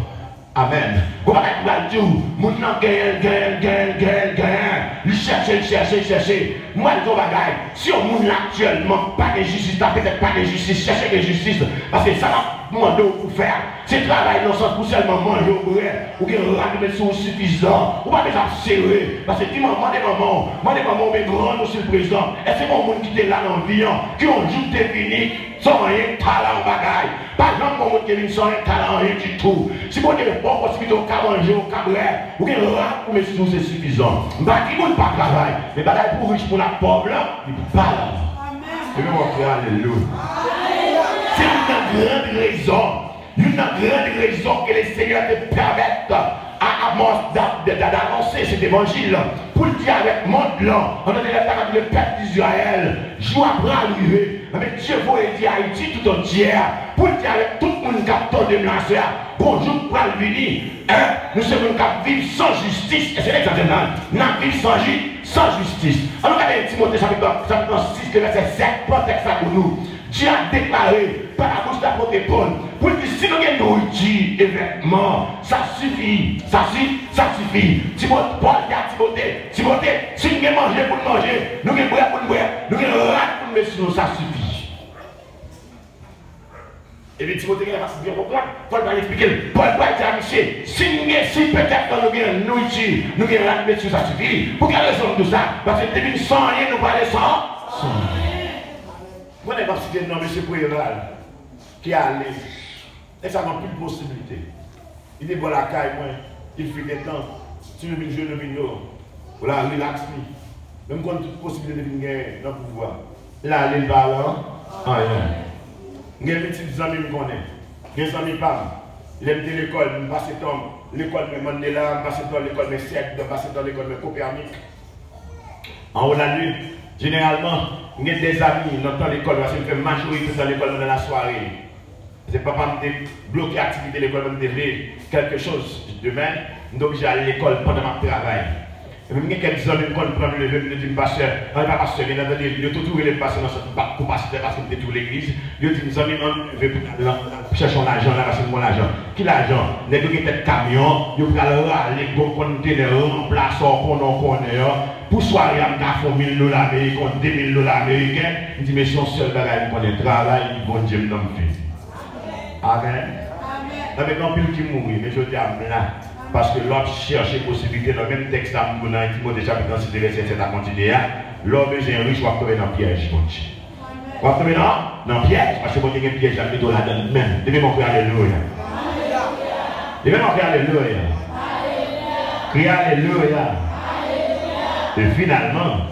Amèn. Gon bagay m pral di w, moun nan genyen l, genyen l, genyen l, genyen l, genyen l. Li chèche, li chèche, li chèche. M pral di w yon bagay. Si yon moun la aktyèlman pa gen jistis, la petèt pa gen jistis, chèche gen jistis. Paske sa l ap mande w pou fè a, se travay nan sans pou sèlman manje w bwè. Ou gen rad ou met sou ou sifizan. Ou pa bezwen ap sere. Paske di manman, mande manman w, mande manman w oubyen grann ou si l prezan. Èske gon moun ki te la nan vi an, ki yon jou te vini, san anyen, tala yon bagay? Pa janm gon moun ki vin san anyen, tala anyen ditou. Si Bondye ba w posiblite w ka manje, w ka bwè, ou gen rad pou met sou se sifizan. M pa di moun pa travay, men bagay pou rich moun ak pòv lan, li pa la. Amèn. Epi mwen kriye alelouya. Se youn nan gran rezon, youn nan gran rezon ke Lesenyè te pèmèt a Amos d'a-, d'a-, d'a-, d'anonse se levanjil pou l di avèk mond lan, an nou te lè ta di le pèp Izrayèl, jou a pral rive. Enben, Dye voye di Ayiti tout antyè pou l di avèk tout moun k ap tande m la aswè a, gon jou k pral vini, en, nou se moun k ap viv san jistis. E se egzakteman, n ap viv san ji-, san jistis. An nou gade Timote chapit, chapit sis, vèsè sèt, pran tèks la pou nou. Dye a deklare, pa labouch lapot Pòl, pou l di, si nou gen nouriti e vètman, sa sifi, sa si, sa sifi. Timote, Pòl di a Timote, Timote, si n gen manje pou n manje, nou gen bwè pou n bwè, nou gen rad pou n met sou nou, sa sifi. Epi Timote genlè pa byen konprann, Pòl pral eksplike l. Pòl pral di a misye, si n gen, si petèt kan nou gen nouriti, nou gen rad pou n met sou, sa sifi. Pou ki rezon m di w sa? Paske depi n san anyen, nou prale san, san anyen. Mwen nèg m ap site non, mesye Preval, ki ale. Nèg sa gen anpil posiblite. Li te bò lakay mwen, il fut un temps, si nou vin jwenn nou vin yo, ou la rilaks li. Men m konn tout posiblite li vin genyen nan pouvwa. L ale, l pa al an, anyen. M gen pitit zanmi m konnen. Gen zanmi pa m. Lè m te lekòl, m pase tan lekòl men Mandela, m pase tan lekòl men Sèd, m pase tan lekòl men Kopènik. Anwo lalin, jeneralman, m gen de zanmi nan tan lekòl, paske m fè majorite tan lekòl mwen nan lasware. Se papa m te bloke aktivite lekòl mwen, m te vle kèlke choz demen, m te oblije al lekòl pandan m ap travay. Epi m gen kèk zanmi m konn pran m leve, m te di m, "Pastè, an, e pa pastè, byen antandi, yo tou tou rele m pastè nan sans m pa t tou pastè paske m te tou legliz." Yo di m, "Zanmi m, ann leve pou n al nan, chèche yon lajan la paske m gon lajan." Ki lajan? Nèg yo gen tèt kamyon, yo pral rale gwo kontenè ranpla sa w konnen w konnen an. Pou sware a, m ka fè yon mil dola ameriken, yon de mil dola ameriken. M di, "Men se yon sèl bagay m konnen, travay, Bondye m nan m fini." Amèn. Nan men gen anpil ki mouri, men jodi a m la. Paske lè w ap chèche posiblite nan menm tèks la, m di w nan en Timote chapit sis vèsè sèt a kontinye a, lè w bezwen rich, w ap tonbe nan pyèj Bondye. W ap tonbe nan, nan pyèj, paske Bondye gen pyèj la, l mete w ladan l menm. Leve men w, kriye alelouya. Leve men w, kriye alelouya. Kriye alelouya. E finalman,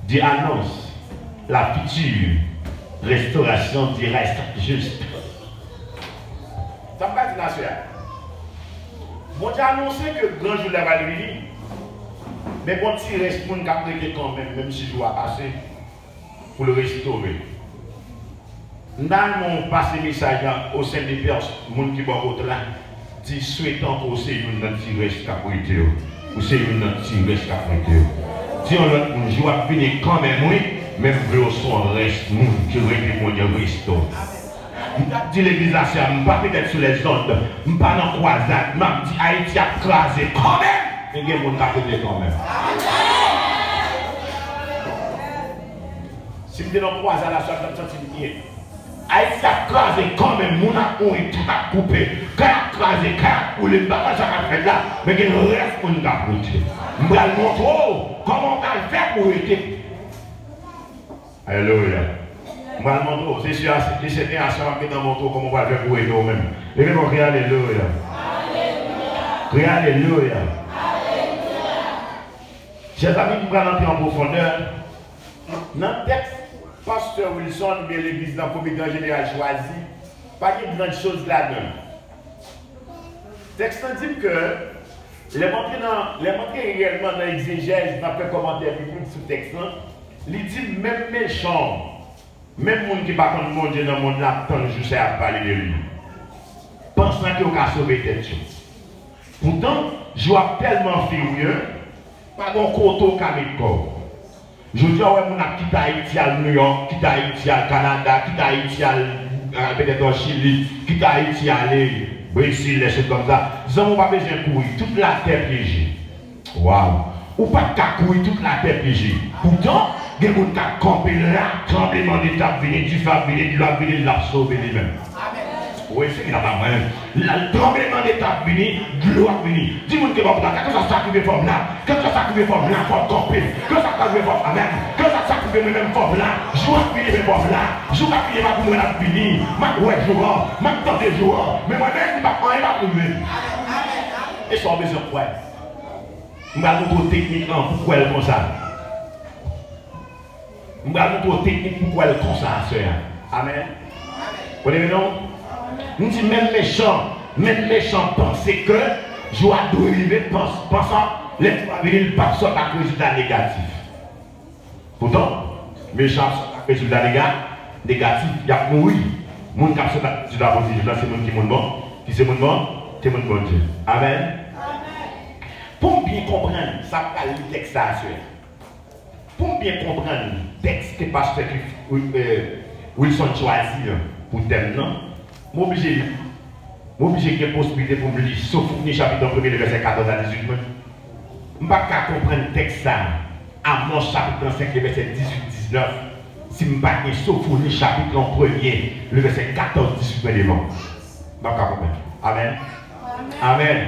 Dieu annonce la future restauration du reste juste. Sa m pral di n aswè a. Bondye anonse ke gran jou la pral vini, men gon ti rès moun k ap rete kanmenm, menm si jou a pase, pou l restore. M ta renmen w pase mesaj la o sen de pèsòn, moun ki bò kot la. Di, swete ankò w se youn nan ti rès k ap rete yo. Ou se youn nan ti rès k ap rete yo. Di yon lòt moun, jou ap vini kanmenm, wi, men m vle w se yon rès moun ki rete Bondye restore. M t ap di legliz la, sè a, m pa petèt sou lèzond, m pa nan kwazad, m ap di Ayiti ap kraze kanmenm, men gen moun k ap rete kanmenm. Si m te nan kwazad la, sè a, m t ap santi m byen. Ayiti ap kraze kanmenm, moun ap mouri, tèt ap koupe, kay ap kraze, kay ap boule, m pa konn sa k ap fèt la, men gen rès moun k ap rete. M pral montre w kòman w pral fè pou w rete. Alelouya. M pral montre w. Se sè a, se sè a, m ap gentan montre w kòman w pral fè pou w rete w menm. Leve men w, kriye alelouya. Kriye alelouya. Chè zanmi, m pral antre an pwofondè. Nan tèks pastè Wilson oubyen legliz nan komite an jeneral chwazi, pa gen gran choz ladan l. Tèks lan di m ke lè m antre nan, lè m antre reyèlman nan egzejèz, nan fè kòmantè biblik sou tèks lan, li di m menm mechan, menm moun ki pa konn Bondye nan mond lan ap tann jou sa y ap pale de li, pansan ke yo ka sove tèt yo. Poutan, jou ap tèlman firiye, pa gen kote w ka met kò w. Jodi a, w wè moun ap kite Ayiti al Nouyòk, kite Ayiti al Kanada, kite Ayiti al, al petèt an Chili, kite Ayiti ale Brezil, lè choz kòmsa. Zanmi, w pa bezwen kouri, tout latè pyeje. Waw! Ou pa t ka kouri, tout latè pyeje. Poutan, gen moun k ap kanpe la, tranblemanndeta ap vini, dife ap vini, dlo ap vini, l ap sove li menm. Wi, se ki ta pa mwen. Tranblemanndeta ap vini, dlo ap vini. Di moun ki bò w la, kèlkeswa sa k rive fanm lan, kèlkeswa sa k rive fanm lan, fò w kanpe. Kèlkeswa sa k rive fanm lan, amèn. Kèlkeswa sa k rive mwen menm fanm lan, jou ap vini, men fanm lan, jou k ap vini, pa pou mwen l ap vini. M ap wè jou an, m ap tande jou an, men mwen menm, li p ap, anyen p ap rive m. E sa w bezwen kwè. M pral montre w teknik lan pou kwè l konsa. M pral montre w teknik pou kwè l konsa aswè a. Amèn. Ou leve non? M di menm mechan, menm mechan panse ke jou a dwe rive, pans, pansan lè jou a vini, l p ap sòti ak rezilta negatif. Poutan, mechan ap sòti ak rezilta nega-, negatif, y ap mouri. Moun k ap sòti ak rezilta pozitif la, se moun ki moun bon, ki se moun bon, se moun Bondye. Amèn. Pou m byen konprann sa, m pral li tèks sa aswè a. Pou m byen konprann tèks ke pastè ki, euh, Wilson chwazi an pou tèm nan, m oblije li. M oblije gen posiblite pou m li Sofoni chapit an premye, le vèsè katòz a dizuit mwen. M p ap ka konprann tèks sa a, Amòs chapit trannsenk, le vèsè dizuit, diznèf, si m pa gen Sofoni chapit an premye, le vèsè katòz, dizuit mwen devan. M p ap ka konprann. Amèn. Amèn.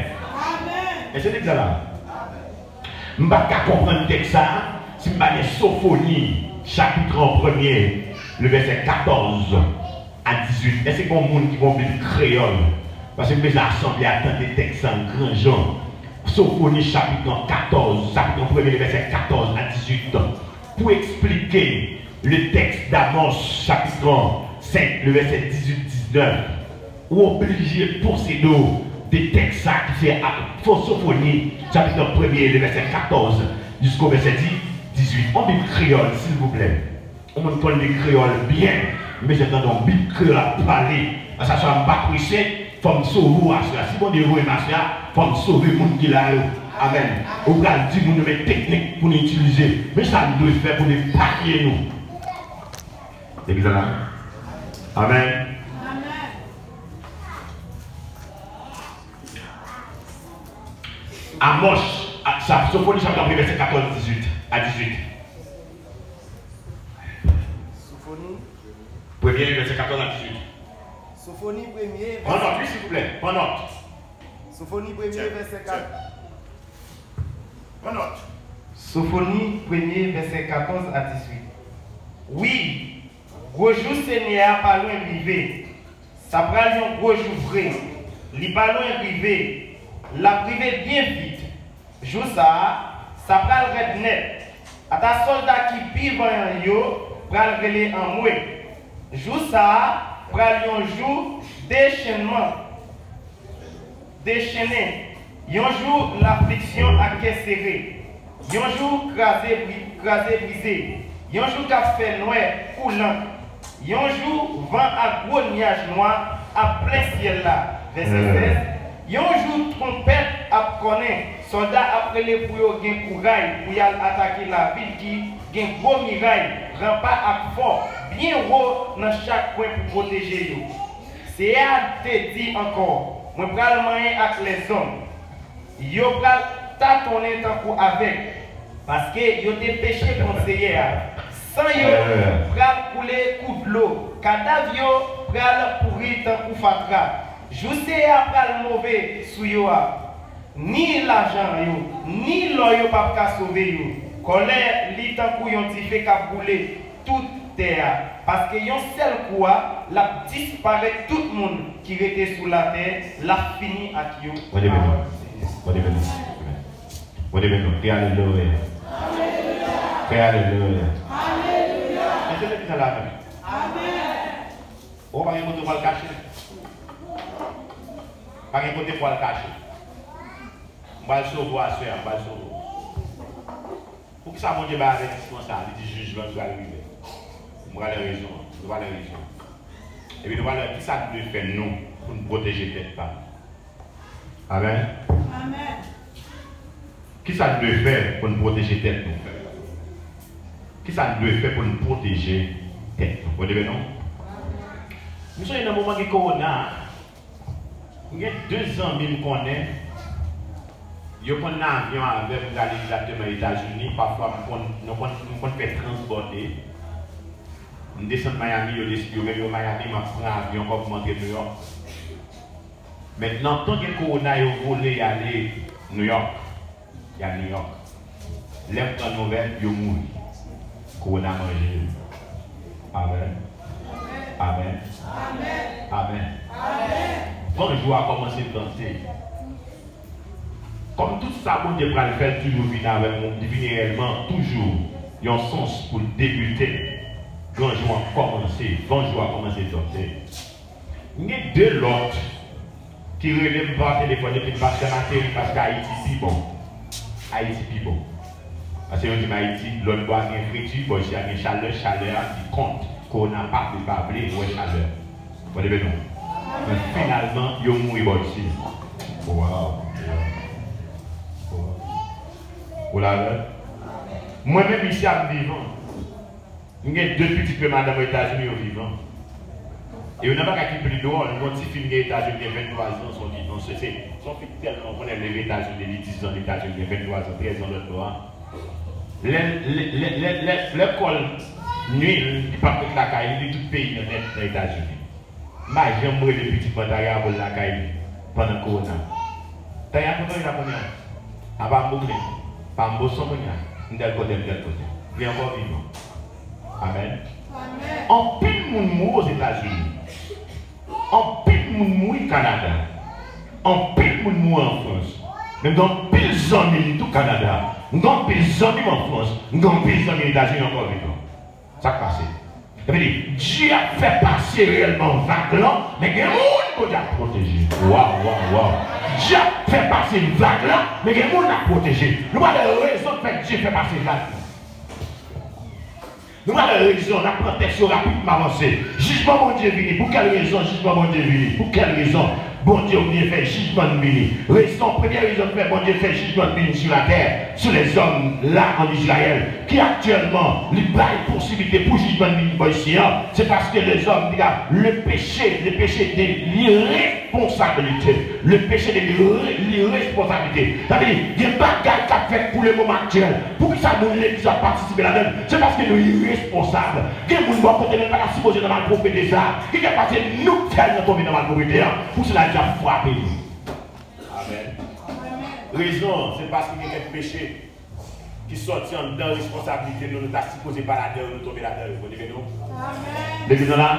Èske n egzan la? M pa t ka konprann tèks sa a si m pa gen Sofoni, chapit an premye, le vèsè katòz a dizuit. Èske gen yon moun ki gen yon Bib kreyòl? Paske m bezwen asanble a tande tèks sa an gran jan. Sofoni, chapit an katòz, chapit an premye, le vèsè katòz a dizuit. Pou eksplike le tèks d'Amos, chapit an senk, le vèsè dizuit, diznèf. Ou oblije posede w de tèks sa ki se a, Sofoni, chapit premye, le vèsè katòz jisko vèsè di, dizuit. Yon Bib kreyòl, silvouplè. Yon moun konn li kreyòl byen, m bezwen tande yon Bib kreyòl ap pale. Aswè a, m pa prese, fò m sove w aswè a. Si Bondye voye m aswè a, fò m sove moun ki la yo. Amèn. Ou pral di moun yo men teknik pou nou itilize. Men sa nou dwe fè pou nou epanye nou. Legliz la la? Amèn. Amòs, a, sa, Sofoni chapit premye, vèsè katòz, dizuit a dizuit. Sofoni. Premye, vèsè katòz a dizuit. Sofoni premye, vèsè... Pran nòt, wi, silvouplè. Pran nòt. Sofoni premye, vèsè kat... Pran nòt. Sofoni premye, vèsè katòz a dizuit. Wi, gwo jou Senyè a pa lwen rive. Sa pral yon gwo jou vre. Li pa lwen rive. L ap rive byen vit. Jou sa a, sa pral rèd nèt. Ata sòlda ki pi vanyan yo pral rele anmwe. Jou sa a pral yon jou dechenman, dechennen, yon jou lafliksyon ak kè sere, yon jou kraze, bri- kraze brize, yon jou k ap fè nwè kou lank, yon jou van ak gwo nyaj nwa ap plen syèl la. Vèsè sèz. Yon jou twonpèt ap kònen, sòlda ap rele pou yo gen kouray pou y al atake lavil ki gen gwo miray, ranpa ak fò byen wo nan chak kwen pou pwoteje yo. Seyè a te di ankò, mwen pral manyen ak lèzòm. Yo pral tatonnen tankou avèg, paske yo te peche kont Seyè a. San yo pral koule kou dlo, kadav yo pral pouri tankou fatra. Jou Seyè a pral move sou yo a. Ni lajan yo, ni lò yo p ap ka sove yo. Kòlè li tankou yon dife k ap boule tout tè a, paske yon sèl kou a, l ap disparèt tout moun ki rete sou latè, l ap fini ak yo. Bondye beni w. Bondye beni w. Bondye beni w. Kri alelouya. Kri alelouya. Èske legliz la la menm? Ou pa gen kote pou al kache. Pa gen kote pou al kache. M pral sove w aswè a, m pral sove w. Poukisa Bondye bay avètisman sa a? Li di jijman pral rive. Nou pral wè rezon an. Nou pral wè rezon an. Epi nou pral wè kisa nou dwe fè nou pou n pwoteje tèt pa nou. Amèn. Amèn. Kisa nou dwe fè pou n pwoteje tèt nou? Kisa nou dwe fè pou n pwoteje tèt nou? Bondye beni w. M sonje nan moman gen kowona a, m gen de zanmi m konnen, yo konn nan avyon avè m, m prale egzakteman Etazini, pafwa m konn, nou konn, m konn fè transbòde. M desann Miami, yo desann, yo menm yo Miami, m ap pran avyon ankò pou m antre Nouyòk. Mentnan, tan gen kowona, yo vole y ale Nouyòk. Y al Nouyòk. Lè m pran nouvèl, yo mouri. Kowona manje yo. Amèn. Amèn. Amèn. Van jou a kòmanse vante. Kòm tout sa Bondye pral fè, l toujou vin avèk yon, li vin reyèlman toujou yon sans pou l debite. Gran jou a kòmanse, van jou a kòmanse vante. M gen de lòt ki rele m pa telefòn epi m pa janm ateri paske Ayiti pi bon. Ayiti pi bon. Paske yo di m Ayiti, lòtbò a gen fredi, bò isi a gen chalè, chalè a ki kont. Kowona pa vle, pa vle wè chalè. Bondye beni w. Men finalman, yo mouri bò isi. Waw. Waw. Ou la vre? Mwen menm isi a m vivan. M gen de pitit ke madanm Etazini yo vivan. E youn nan bagay ki pli dwòl, m gon ti fi m gen Etazini gen venntwa zan, se yon ti, se, se, se yon fi tèlman konnen leve Etazini depi diz zan, Etazini gen venntwa zan, trèz zan lòt bò a. Lè, lè, lè, lè, lè, lè kò l nwi l, li p ap ret lakay li, li tout peyi an nèt nan Etazini. M pa janm rele pitit mwen Taya pou l lakay li pandan kowona. Taya, kote w ye la kounye a? Apa m Bouklin, pa m Boston kounye a. M tèl kote, m tèl kote. Li ankò vivan. Amèn. Amèn. Anpil moun mouri Ozetazini. Anpil moun mouri Kanada. Anpil moun mouri an Frans. Men m gen anpil zanmi m tou Kanada. M gen anpil zanmi m an Frans. M gen anpil zanmi Etazini ankò vivan. Sa k pase? Sa vle di, Dye ap fè pase reyèlman vag lan, men gen moun Bondye ap pwoteje. Waw, waw, waw. Dye ap fè pase vag lan, men gen moun l ap pwoteje. Nou pral wè rezon k fè Dye fè pase vag lan. Nou pral wè rezon, n ap pran tèks yo rapid, m avanse. Jijman Bondye vini. Pou kèl rezon jijman Bondye vini? Pou kèl rezon? Bondye oblije fè jijman l vini. Rezon, premye rezon ki fè Bondye fè jijman l vini sou latè, sou lèzòm la an Izrayèl, ki aktyèlman, li bay posiblite pou jijman l vini bò isi an, se paske lèzòm, li ka, le péché, le péché de l'irresponsabilité. Le péché de l'irre-, l'irresponsabilité. Sa vle di, gen bagay k ap fèt pou le moman aktyèl. Poukisa moun legliz ap patisipe ladan l? Se paske nou iresponsab. Gen moun bò kote nou pa ta sipoze nan malpwoprete sa. Ki fè pase nou k fè l nan tonbe nan malpwoprete an. Pou sela, dyab frape nou. Amèn. Rezon an, se paske gen kèk peche ki sòti anndan responsablite nou, nou ta sipoze pa ladan yo, nou tonbe ladan yo. Bondye beni w. Legliz lan la?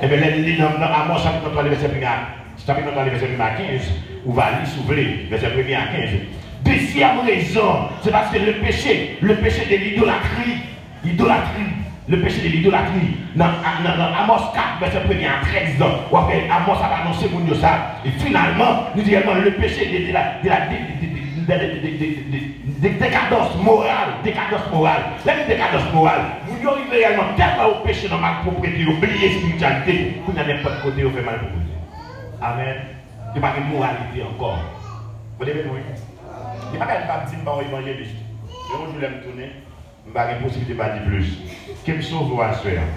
Ebyen, lè n li nan, nan Amòs chapit tranntrwa, vèsè premye a, chapit tranntrwa, vèsè premye a kenz, ou va li si w vle, vèsè premye a kenz. Dezyèm rezon, se paske le péché, le péché de l'idolatrie, l'idolatrie, le péché de l'idolatrie. Nan, nan, nan Amòs kat, vèsè premye a trèz, w ap wè Amòs ap anonse moun yo sa. E finalman, nou di reyèlman, le péché de, de la, de la, de, de, de, de, de, de, de, de, dekadans moral, dekadans moral. Lè n di dekadans moral, moun yo rive reyèlman tèlman yo peche nan malpwoprete, yo bliye espirityalite, kounye a nenpòt kote yo fè malpwoprete. Amèn. Yo pa gen moralite ankò. Bondye beni w, wi. Gen bagay m p ap di, m pa yon evanjelis. Men yon jou lè m tounen, m pa gen posiblite pa di plis. Ke m sove w aswè a.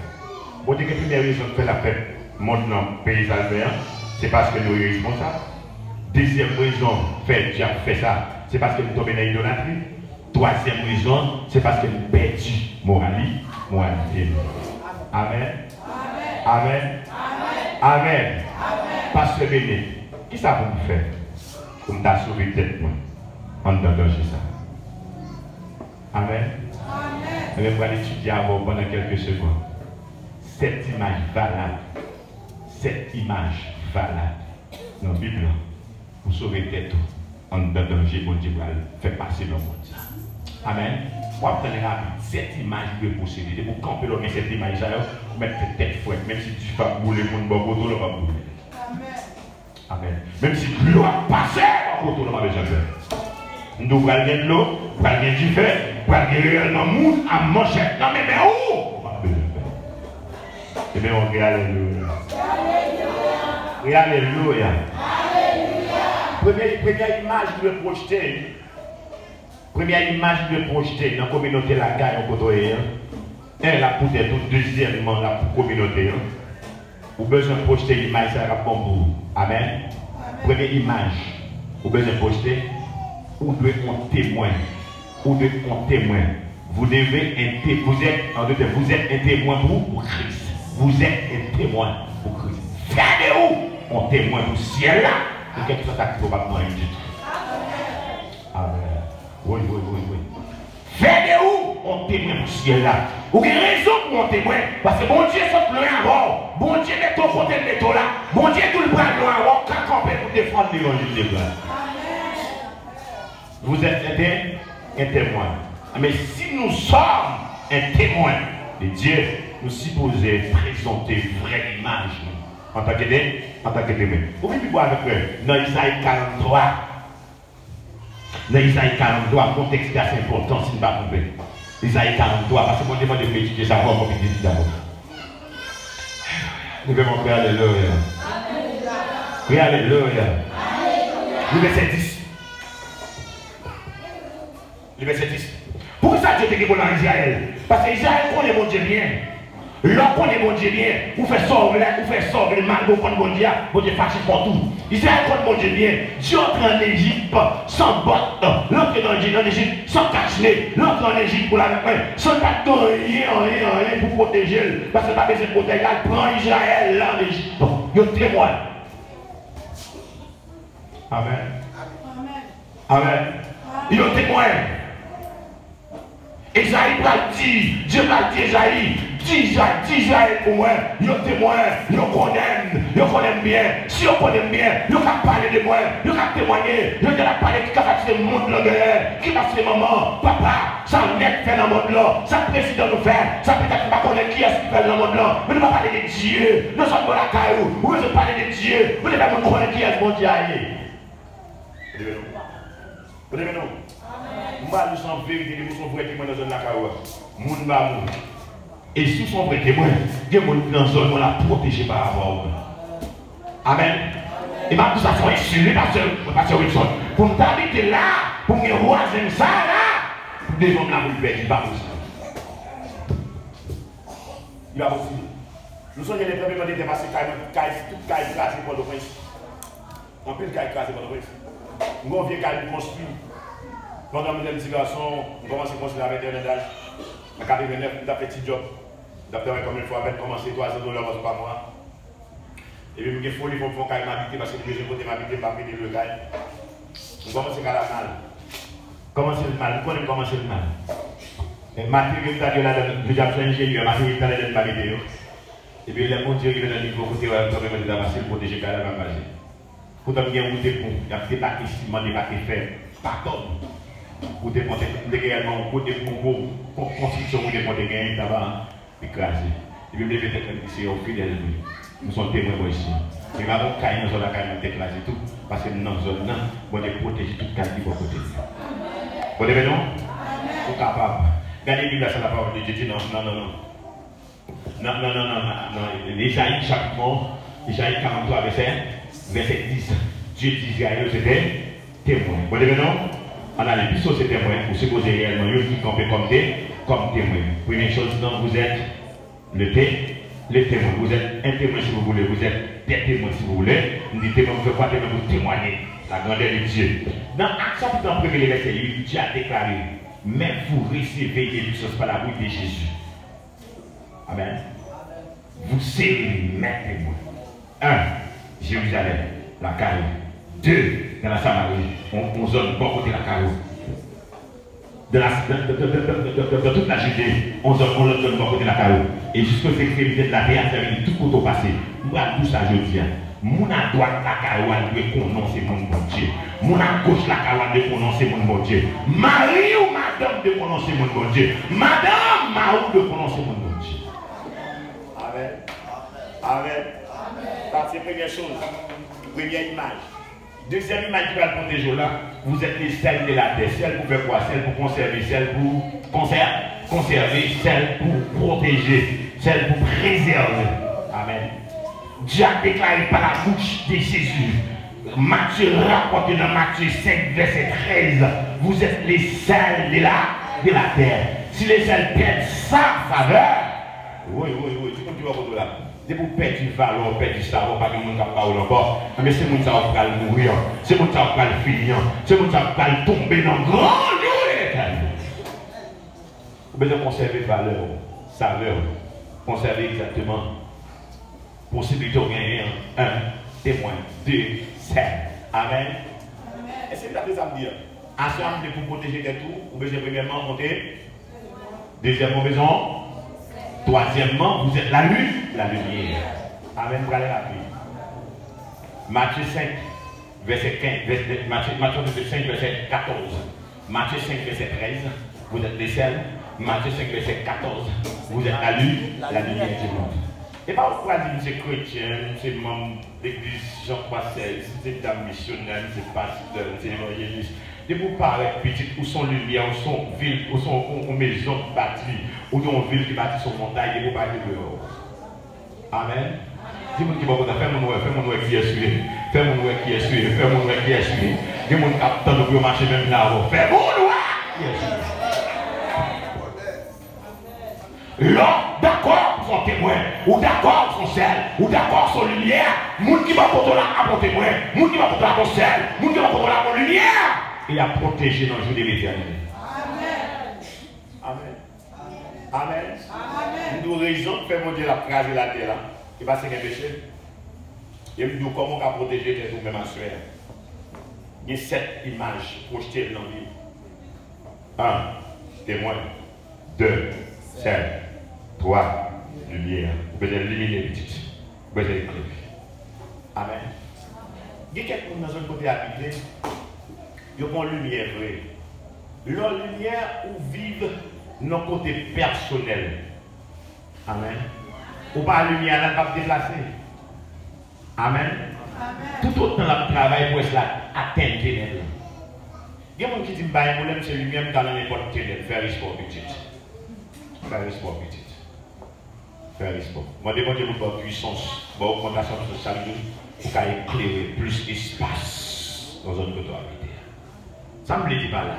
Bondye gen premye rezon k fè l ap fè mond lan peye sa l fè an, se paske nou iresponsab. Dezyèm rezon k fè dyab fè sa, se paske nou tonbe nan idolatri. Twazyèm rezon, se paske nou pèdi morali, moralite nou. Amèn. Amèn. Amèn. Pastè Bene, kisa pou m fè pou m ta sove tèt mwen anndan danje sa? Amèn. Amèn. Ebyen, m pral etidye avè w pandan kèlke segonn. Sèt imaj valab. Sèt imaj valab nan Bib lan pou sove tèt ou anndan danje Bondye pral fè pase nan mond sa. Amèn. W ap tann rapid. Sèt imaj ou dwe posede. Depi w kanpe la, w gen sèt imaj sa yo, ou mèt fè tèt frèt. Menm si dife ap boule moun bò kote w la, w p ap boule. Amèn. Menm si dlo ap pase bò kote w la, w pa bezwen pè. M di w pral gen dlo, pral gen dife, pral gen reyèlman moun a manchèt nan men, men ou, ou p ap bezwen pè. Ebyen, yon kri alelouya. Kri alelouya. Premye, premye imaj nou dwe pwojte, premye imaj nou dwe pwojte nan kominote lakay ou kote w ye an. En, l ap pou tèt ou. Dezyèmman, l ap pou kominote an. Ou bezwen pwojte imaj sa k ap bon pou ou. Amèn. Premye imaj ou bezwen pwojte, ou dwe yon temwen. Ou dwe yon temwen. Vous devez un té-, vous êtes, en d'autres termes, vous êtes un témoin pour, pour Christ. Vous êtes un témoin pour Christ. Fè de ou yon temwen pou syèl la. E kèlkeswa sa k rive w p ap manyen ditou. Amèn. Wi, wi, wi, wi. Fè de ou yon temwen pou syèl la. Ou gen rezon pou yon temwen, paske Bondye sot lwen avè w. Bondye mete w kote l mete w la. Bondye di w l pral lwen avè w, w ka kanpe pou defann levanjil de gras. Vous êtes un té-, un témoin. Men si nous sommes un témoin de Dieu, nou sipoze prezante vrè imaj nou antanke de, antanke temwen. Ou vin pi bò avèk mwen nan Izayi karanntwa. Nan Izayi karanntwa, kontèks ki ase enpòtan, si n pa twonpe. Izayi karanntwa, paske Bondye mande m etidye sa pou m konprann li dabò. Leve men w, kri alelouya. Kri alelouya. Li vèsè dis. Li vèsè dis. Poukisa Dye te gen pwoblèm ak Izrayèl? Paske Izrayèl konnen Bondye byen. Lè w konnen Bondye byen, ou fè sa w vle, ou fè sa w vle, malgre w konn Bondye a, Bondye fache kont ou. Izrayèl konn Bondye byen. Dye antre ann Ejip san bòt, l antre nan, ann Ejip san kachne, l antre ann Ejip pou l avèk mwen, san l pa t gen anyen, anyen, anyen pou pwoteje l, paske l pa bezwen pwotèj, l al pran Izrayèl la ann Ejip. Yo temwen. Amèn. Amèn. Yo temwen. Ezayi pral di, Dye pral di Ezayi, di Iza-, di Izrayèl pou mwen, yo temwen, yo konnen m, yo konnen m byen. Si yo konnen m byen, yo ka pale de mwen, yo ka temwanye, yo te la pale ki kapasite mond lan genyen, ki kapasite manman, papa, sa nèg fè nan mond lan, sa prezidan nou fè, sa petèt m pa konnen kiyès ki fè l nan mond lan, men nou pa pale de Dye. Nan zòn bò lakay ou, ou bezwen pale de Dye, ou bezwen fè moun konnen kiyès Bondye a ye. Ou te vle non? Ou te vle non? M pral di w se yon verite, depi w se yon vrè temwen nan zòn lakay ou a, moun pa moun. E si w se yon vrè temwen, gen moun ki nan zòn ou la pwoteje pa rapò a ou menm. Amèn. E m ap di sa se yon ensilt, wi, pastè, pastè Wilson. Pou m ta abite la, pou m gen vwazen sa la, pou devan m la, pou l pèdi, pa posib. Li pa posib. Nou sonje lè tranblemanntè te pase, kay, kay, tout kay kraze Pòtoprens. Anpil kay kraze Pòtoprens. M gen yon vye kay m konstwi. Pandan m te ti gason, m kòmanse konstwi a venntè an daj. An katrevennèf, m t ap fè ti djòb. M t ap travay kòm enfo, apèn kòmanse twa san dola pa mwa. Epi m gen foli pou m fè yon kay m abite, paske m bezwen kote m abite, m pa mete lwe kay. M kòmanse kay la mal. Kòmanse l mal, m konnen m kòmanse l mal. Men materyo m t ap ye ladan, jodi a m se yon enjenyè, materyo m t ap ladan m pa mete yo. Epi lè Bondye rive nan nivo kote wè m kanpe mwen te ta pase, l pwoteje kay la pa m pase. Poutan m gen wout epon, y ap debake siman, debake fè, pa tòn. Wout epon te, m te gen reyèlman yon gwo, yon gwo kon-, konstriksyon wout epon te genyen, taba an, li kraze. Epi m leve tèt mwen, m di, Seyè, ou fidèl vre. M se yon temwen bò isi. Men pa gen yon kay nan zòn lakay mwen ki te kraze tou, paske m nan zòn nan, Bondye pwoteje tout kay ki bò kote m yo. Bondye beni w? Ou kapab. Gade Bib la, sa la pawòl de Dye di, non, non, non, non. Nan, nan, nan, nan, nan, nan Ezayi chapit, Ezayi karant twa vèsè, vèsè dis. Dye di Izrayèl yo se te temwen. Bondye beni w? Ann ale, piske w se temwen, ou sipoze reyèlman youn ki kanpe kòm te, kòm temwen. Premye choz, non, vous êtes le té-, le témoin. Vous êtes un témoin si vous voulez. Vous êtes des témoins si vous voulez. M di temwen pou fè kwa? Temwen pou temwaye la grandeur de Dieu. Nan Actes chapit premye, vèsè uit, Dye a deklare, mais vous recevrez une puissance par la bouche de Jésus. Amen. Vous serez mes témoins. Un, Jérusalem, lakay ou. Deux, dans la Samarie, yon, yon zòn bò kote lakay ou. Dans la, dans, dans, dans, dans, dans, dans toute la Judée, yon zòn, yon lòt zòn bò kote lakay ou. Et jusqu'aux extrémités de la terre, sa vle di tout kote w pase. M pral di w sa jodi a. Moun adwat lakay ou a dwe konnen w se moun Bondye. Moun agoch lakay ou a dwe konnen w se moun Bondye. Mari ou madanm dwe konnen w se moun Bondye. Madanm, mari w dwe konnen w se moun Bondye. Amen. Amen. Sa se premyè choz. Premyè imaj. Dezyèm imaj ki pral pwoteje w la, vous êtes les sels de la terre. Sèl pou fè kwa? Sèl pou konsève, sèl pou konsè-, konsève, sèl pou pwoteje, sèl pou prezève. Amen. Dye a deklare pa la bouch de Jezi. Matye rapòte nan Matye senk, vèsè trèz, vous êtes les sels de la, de la terre. Si le sèl pèd sa savè, woy, woy, woy, di moun ki bò kote w la. Depi w pèdi valè w, pèdi savè w, pa gen moun k ap ba w l ankò. Enben, se moun sa yo k pral mouri an. Se moun sa yo k pral fini an. Se moun sa yo k pral tonbe nan gran jou Letènèl. Ou bezwen konsève valè w, savè w. Konsève egzakteman posiblite w genyen an. Un, temwen. De, sèl. Amen. Èske w tande sa m di an? Aswè a, m vle pou w pwoteje tèt ou, ou bezwen premyèman monte. Dezyèmman, w bezwen. Twazyèmman, vous êtes la lu-, la lumière. Amen. M prale rapid. Matye senk, vèsè kenz, vèsè, Matye, Matye senk, vèsè katòz. Matye senk, vèsè trèz, vous êtes le sel. Matye senk, vèsè katòz, vous êtes la lu-, la lumière du monde. E pa ou k pral di m se kretyen, m se manm legliz Jan Kwa Sèl, m se dam misyonè, m se pastè, m se evanjelis. Depi ou parèt pitit, ou se yon limyè, ou se yon vil, ou se yon, yon, yon mezon ki bati, ou gen yon vil ki bati sou yon montay, depi ou parèt, ou deyò. Amen. Di moun ki bò kote, fè moun wè, fè moun wè kiyès ou ye. Fè moun wè kiyès ou ye, fè moun wè kiyès ou ye. Gen moun k ap tann ou pou yo mache menm jan avè w. Fè moun wè kiyès ou ye. Lè w dakò pou w se yon temwen, ou dakò pou w se yon sèl, ou dakò pou w se yon limyè, moun ki bò kote w la ap yon temwen, moun ki bò kote w la ap yon sèl, moun ki bò kote w la ap yon limyè. E y ap pwoteje nan jou de Letènèl. Amen. Amen. Amen. Amen. M di w rezon k fè Bondye l ap kraze latè la, e paske gen peche. E m di w kòman w ka pwoteje tèt ou menm aswè a. Gen sèt imaj, pwojte l nan vi w. Un, temwen. De, sèl. Twa, limyè. Ou bezwen limine pitit. Ou bezwen eklere. Amen. Gen kèk moun nan zòn kote y abite, yo pa yon limyè vre. Lè w limyè, ou viv nan kote pèsonèl. Amen. Ou pa limyè a, l p ap deplase. Amen. Toutotan l ap travay, près la atenn tenèb la. Gen moun ki di m pa gen pwoblèm, se limyè, m ka nan nenpòt tenèb. Fè respè w pitit. Fè respè w pitit. Fè respè w. Mande Bondye pou l ba w pwisans, ba w ogmantasyon pwisans chak jou. Pou ka eklere plis espas nan zòn kote w abite a. Sa m vle di pa la,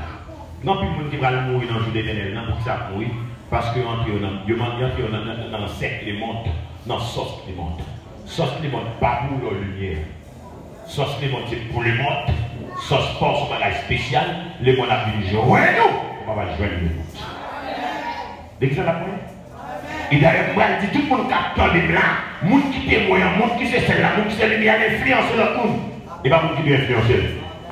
gen anpil moun ki pral mouri nan jou Letènèl nan. Poukisa y ap mouri? Paske yo antre yo nan, yo man-, yo antre yo nan, nan, nan sèk lemond, nan sòs lemond. Sòs lemond pa pou lòt limyè. Sòs lemond se pou lemond. Sòs pa w se yon bagay espesyal. Lemond ap vin jwenn ou, ou pa pral jwenn lemond. Legliz la ap mouri. E dayè, m pral di tout moun k ap tande m la, moun ki temwen an, moun ki se sèl la, moun ki se limyè a, l enfliyanse lòt moun. E pa moun ki dwe enfliyanse l.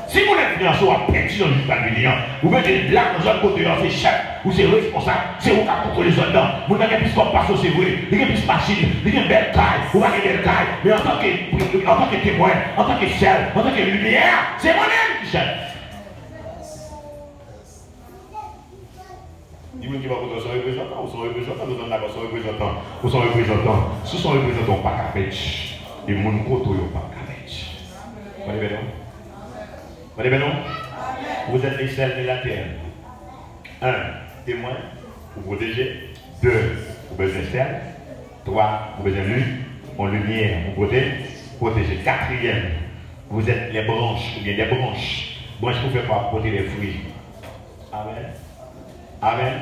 Si moun enfliyanse w, w ap pèdi nan jou k ap vini an. Ou bezwen la nan zòn kote w se chèf, ou se responsab, se ou k ap kontwole zòn nan. Moun nan gen plis kòb pase w, se vre, li gen plis machin, li gen bèl kay, ou pa gen bèl kay. Men antanke, antanke temwen, antanke sèl, antanke limyè, se mwen menm ki chèf. Di moun ki bò kote w, se yon reprezantan, ou se yon reprezantan, nou tann la, se yon reprezantan, ou se yon reprezantan. Si w se yon reprezantan, ou pa ka pèdi. E moun kote w yo p ap ka pèdi. Mande byen non. Mande byen non. Vous êtes les sels de la terre. Un, témoin, ou pwoteje. Deux, ou bezwen sèl. Twa, ou bezwen li, yon limyè, ou pwote-, pwoteje. Katriyèm, vous êtes les branches, oubyen des branches. Branch pou fè kwa? Pou pote des fruits. Amèn. Amèn.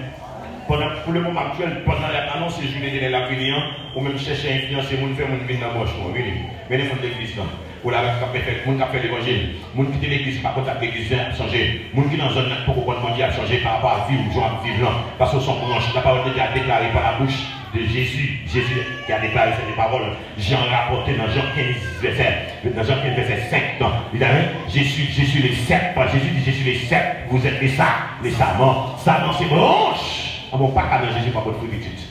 Pandan, pou le moman aktyèl, pandan y ap anonse jounen Letènèl ap vini an, ou menm chèche enfliyanse moun, fè moun vin nan branch ou an, vini. Mennen moun legliz lan. Ou la avèk moun k ap fè, moun k ap fè levanjil. Moun ki te legliz pa konn sa k legliz la ap chanje. Moun ki nan zòn nan ki poko konn Bondye ap chanje pa rapò a vi w, jan w ap viv lan. Paske w se yon branch. La parole de Dieu a déclaré par la bouche de Jésus. Jésus qui a déclaré cette parole. Jan rapòte nan Jan kenz vèsè, nan Jan kenz vèsè senk, li ta di, je suis, je suis le cep. Jezi di, je suis le cep, vous êtes les sa-, les sarments. Sarman se branch. Anben, ou pa ka nan Jezi pa pot fwi pitit.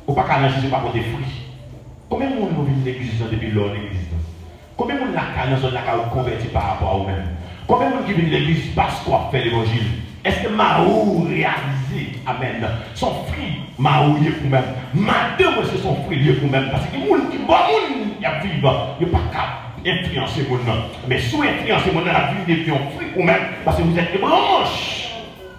Ou pa ka nan Jezi pa pote fwi. Konbyen moun nou vin legliz lan depi lè w legliz lan? Konbyen moun lakay, nan zòn lakay ou konvèti pa rapò a ou menm? Konbyen moun ki vin legliz paske w ap fè levanjil? Èske mari w reyalize? Amèn. Se yon fwi mari w ye pou menm. Madanm ou se yon fwi l ye pou menm. Paske gen moun ki bon moun, y ap viv, yo pa ka enfliyanse moun nan. Men si w enfliyanse moun nan, l ap vin devyen yon fwi pou menm. Paske vous êtes des branches.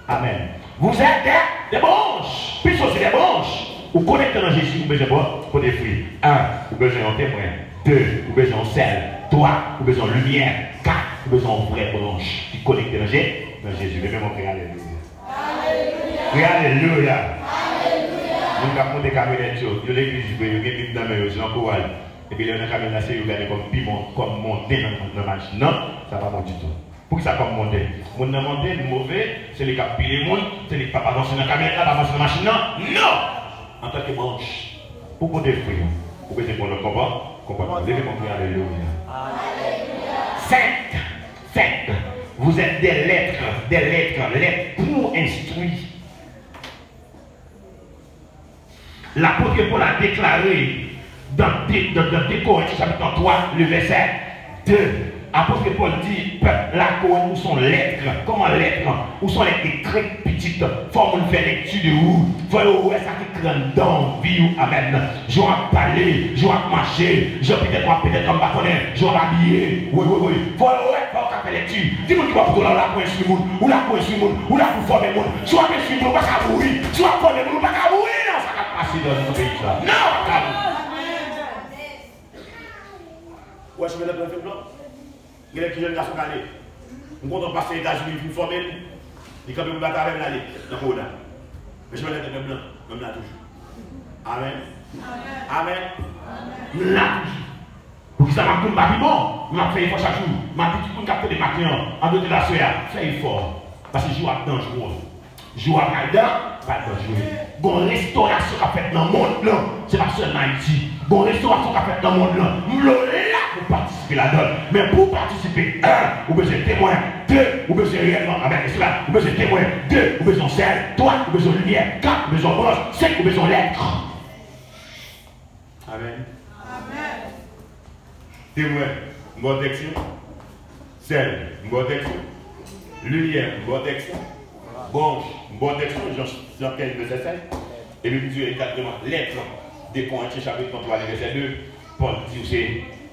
Amèn. Vous êtes des, des branches. Puisque c'est des branches. Ou konekte nan Jezi, ou bezwen pran, pote fwi. Un, ou bezwen yon temwen. Deux, ou bezwen yon sèl. Twa, ou bezwen yon limyè. Kat, ou bezwen yon vrè branch ki konekte nan Je-, nan Jezi. Leve men w, kriye alelouya. Kriye alelouya. Moun k ap monte kamyonèt yo, yo legliz vre, yo gen Bib nan men yo, yo ankouraje. Epi lè yo nan kamyonèt la, se yo gade kòm piman, kòm monten nan, nan machin nan, sa pa bon ditou. Poukisa kòm monten? Moun nan monte, li move, se li k ap pile moun, se li k p ap avanse nan kamyonèt la, p ap avanse nan machin nan. Non! Antanke branch, pou pote fwi, ou bezwen pran lòt konpò-, konpòtman. Leve men w, kriye alelouya. Cinq, cinq. Vous êtes des lettres, des lettres, lettres pour instruire. Lapot Pòl a deklare nan de, nan, nan de Korentyen chapit twa, le vèsè de, apot Pòl di pèp la Korent, ou se yon lèt. Kòman lèt? Ou se yon lèt ekrèt, pitit. Fò moun fè lekti de ou. Fò yo wè sa ki ekri anndan vi w. Amèn. Jan w ap pale, jan w ap mache, jan petèt w ap, petèt m pa konnen, jan w ap abiye. Wi, wi, wi. Fò yo wè, fò yo ka fè lekti. Di moun ki bò kote w la, ou la pou enstwi moun, ou la pou enstwi moun, ou la pou fòme moun. Si w ap enstwi moun, ou pa ka mouri. Si w ap fòme moun, ou pa ka mouri nan sa k ap pase nan, nan peyi sa. Non, w ap ka mouri. Ou wè chemen lèt lan fèt blan? Gen lè ki jèn gason k ale. M kontan pastè Etazini vin fòme l. Li kanpe pou batay avè m, l ale nan kowona. Men chemen lèt lan fèt blan, men m la toujou. Amèn. Amèn. M la toujou. Poukisa m ap di m pa pi bon? M ap fè efò chak jou. M ap di tout moun k ap tande maten an, an dote laswè a, fè efò. Paske jou ap danjere. Jou a pral dan, pral danjere. Gon restorasyon k ap fèt nan mond lan. Se pa sèlman Ayiti. Gon restorasyon k ap fèt nan mond lan. M vle w la pou w patisipe ladan l. Men pou w patisipe, un, ou bezwen temwen. De, ou bezwen reyèlman, amèn, se la, ou bezwen temwen. De, ou bezwen sèl. Twa, ou bezwen limyè. Kat, ou bezwen branch. Senk, ou bezwen lèt. Amèn. Amèn. Temwen, m ba w tèks lan. Sèl, m ba w tèks lan. Limyè, m ba w tèks lan. Branch, m ba w tèks lan. Jan, Jan kenz vèsè sèt. Epi m di w egzakteman lèt lan. De Korentyen chapit twa, vèsè de, Pòl di w se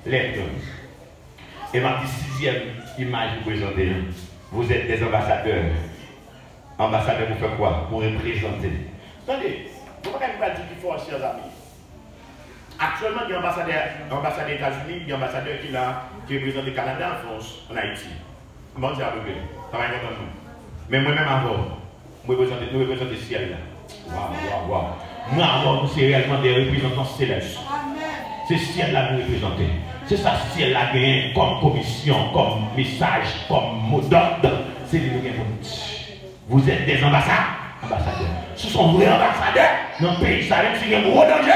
lèt lan. E m ap di sizyèm imaj ou prezante an. Vous êtes des ambassadeurs. Anbasadè pou fè kwa? Pou reprezante. Tande, yon bagay m pral di ki fò, chers amis. Aktyèlman, gen anbasadè, anbasadè Etazini, gen anbasadè ki la, ki reprezante Kanada, Frans, ann Ayiti. M pa konn si y ap regle. Sa pa enpòtan non. Men mwen menm avè w, mwen reprezante, nou reprezante syèl la. Waw, waw, waw. Mwen avè w, nou se reyèlman de reprezantan selès. Se syèl la nou reprezante. Se sa syèl la genyen kòm komisyon, kòm mesaj, kòm modòd. Se li nou gen pou nou di. Vous êtes des ambassa-, ambassadeurs. Si w se yon vrè anbasadè nan peyi sa, menm si gen gwo danje,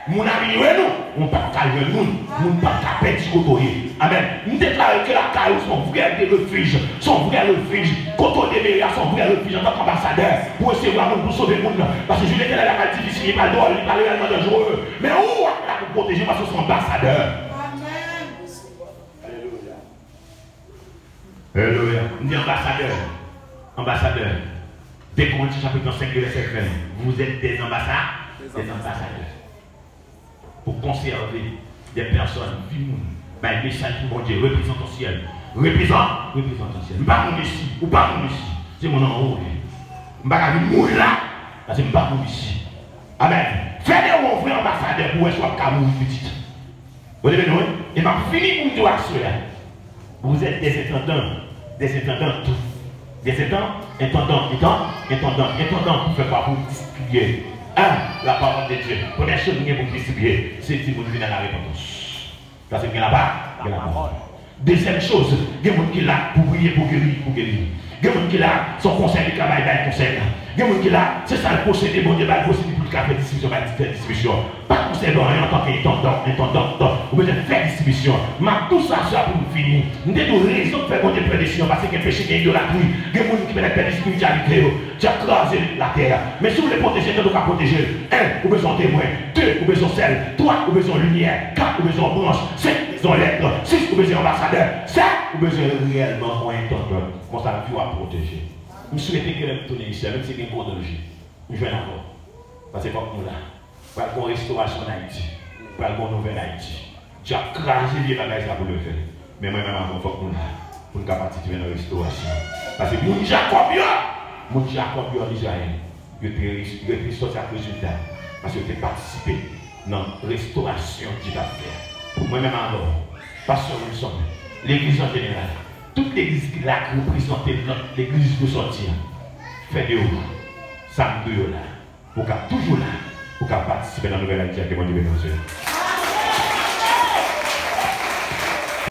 moun ap inyore nou, moun p ap ka jwenn moun, moun p ap ka pèdi kote w ye. Amèn. M deklare ke lakay ou se yon vrè de refij, se yon vrè refij. Kote w demere a se yon vrè refij antanke anbasadè pou resevwa moun, pou sove moun nan. Paske jou Letènèl la pral difisil, li pral dwòl, li pral reyèlman danjere. Men ou w ap la pou pwoteje paske w se yon anbasadè. Amèn. Alelouya. Alelouya. M di anbasadè. Anbasadè. De Korentyen chapit senk, vèsè ven. Vous êtes des ambassa-, des ambassadeurs. Pou konsève de pèsòn, vi moun, bay mesaj pou Bondye, reprezantan syèl. Reprezan-, reprezantan syèl. M pa moun isi, ou pa moun isi. Se moun anwo w ye. M pa ka vin mouri la, paske m pa moun isi. Amèn. Fè de ou yon vrè anbasadè pou wè si w ap ka mouri pitit. Bondye beni w, wi. E m ap fini pou m di w aswè a. Vous êtes des intendants, des intendantes, des inten-, intendants, inten-, intendants, intendants pou fè kwa, pou distribye, hein, la parole de Dieu. Premye choz nou gen pou n distribye, se di moun vin a la repantans. Paske gen la pa, gen la pawòl. Dezyèm choz, gen moun ki la pou priye, pou geri, pou geri. Gen moun ki la, se yon konsèy li ka bay, bay konsèy la. Gen moun ki la, se sa l posede, Bondye ba l posede pou l ka fè distribisyon, bay, fè distribisyon. Pa konsève anyen antanke entandan, entandan, ou bezwen fè distribisyon. M ap di w sa, sa pou m fini. M te di w rezon k fè Bondye pè de Siyon, paske gen peche, gen idolatri. Gen moun ki petèt pèdi espirityalite yo. Djab kraze lit latè a. Men si w vle pwoteje tèt ou, ka pwoteje l. En, ou bezwen yon temwen. De, ou bezwen sèl. Twa, ou bezwen limyè. Kat, ou bezwen branch. Senk, ou bezwen lèt. Sis, ou bezwen anbasadè. Sèt, ou bezwen reyèlman yon entandant. Konsa, vi w ap pwoteje. M swete ke lè m tounen isi a, menm si gen gwo danje, m jwenn avè w. Paske fòk nou la. Pral gon restorasyon ann Ayiti. Pral gon nouvèl Ayiti. Djab kraze vye bagay sa pou leve l. Men mwen menm avè w fòk nou la pou n ka patisipe nan restorasyon. Paske moun Jakòb yo, moun Jakòb yo ann Izrayèl, yo te, yo te sòti ak rezilta. Paske yo te patisipe nan restorasyon Dye t ap fè a. Mwen menm avè w, Pastè Wilson, legliz an jeneral, tout legliz ki la k reprezante lòt legliz nou sòti an, fè de ou sa m di w yo la. Pou w ka toujou la, pou w ka patisipe nan nouvèl Ayiti a ke Bondye beni w.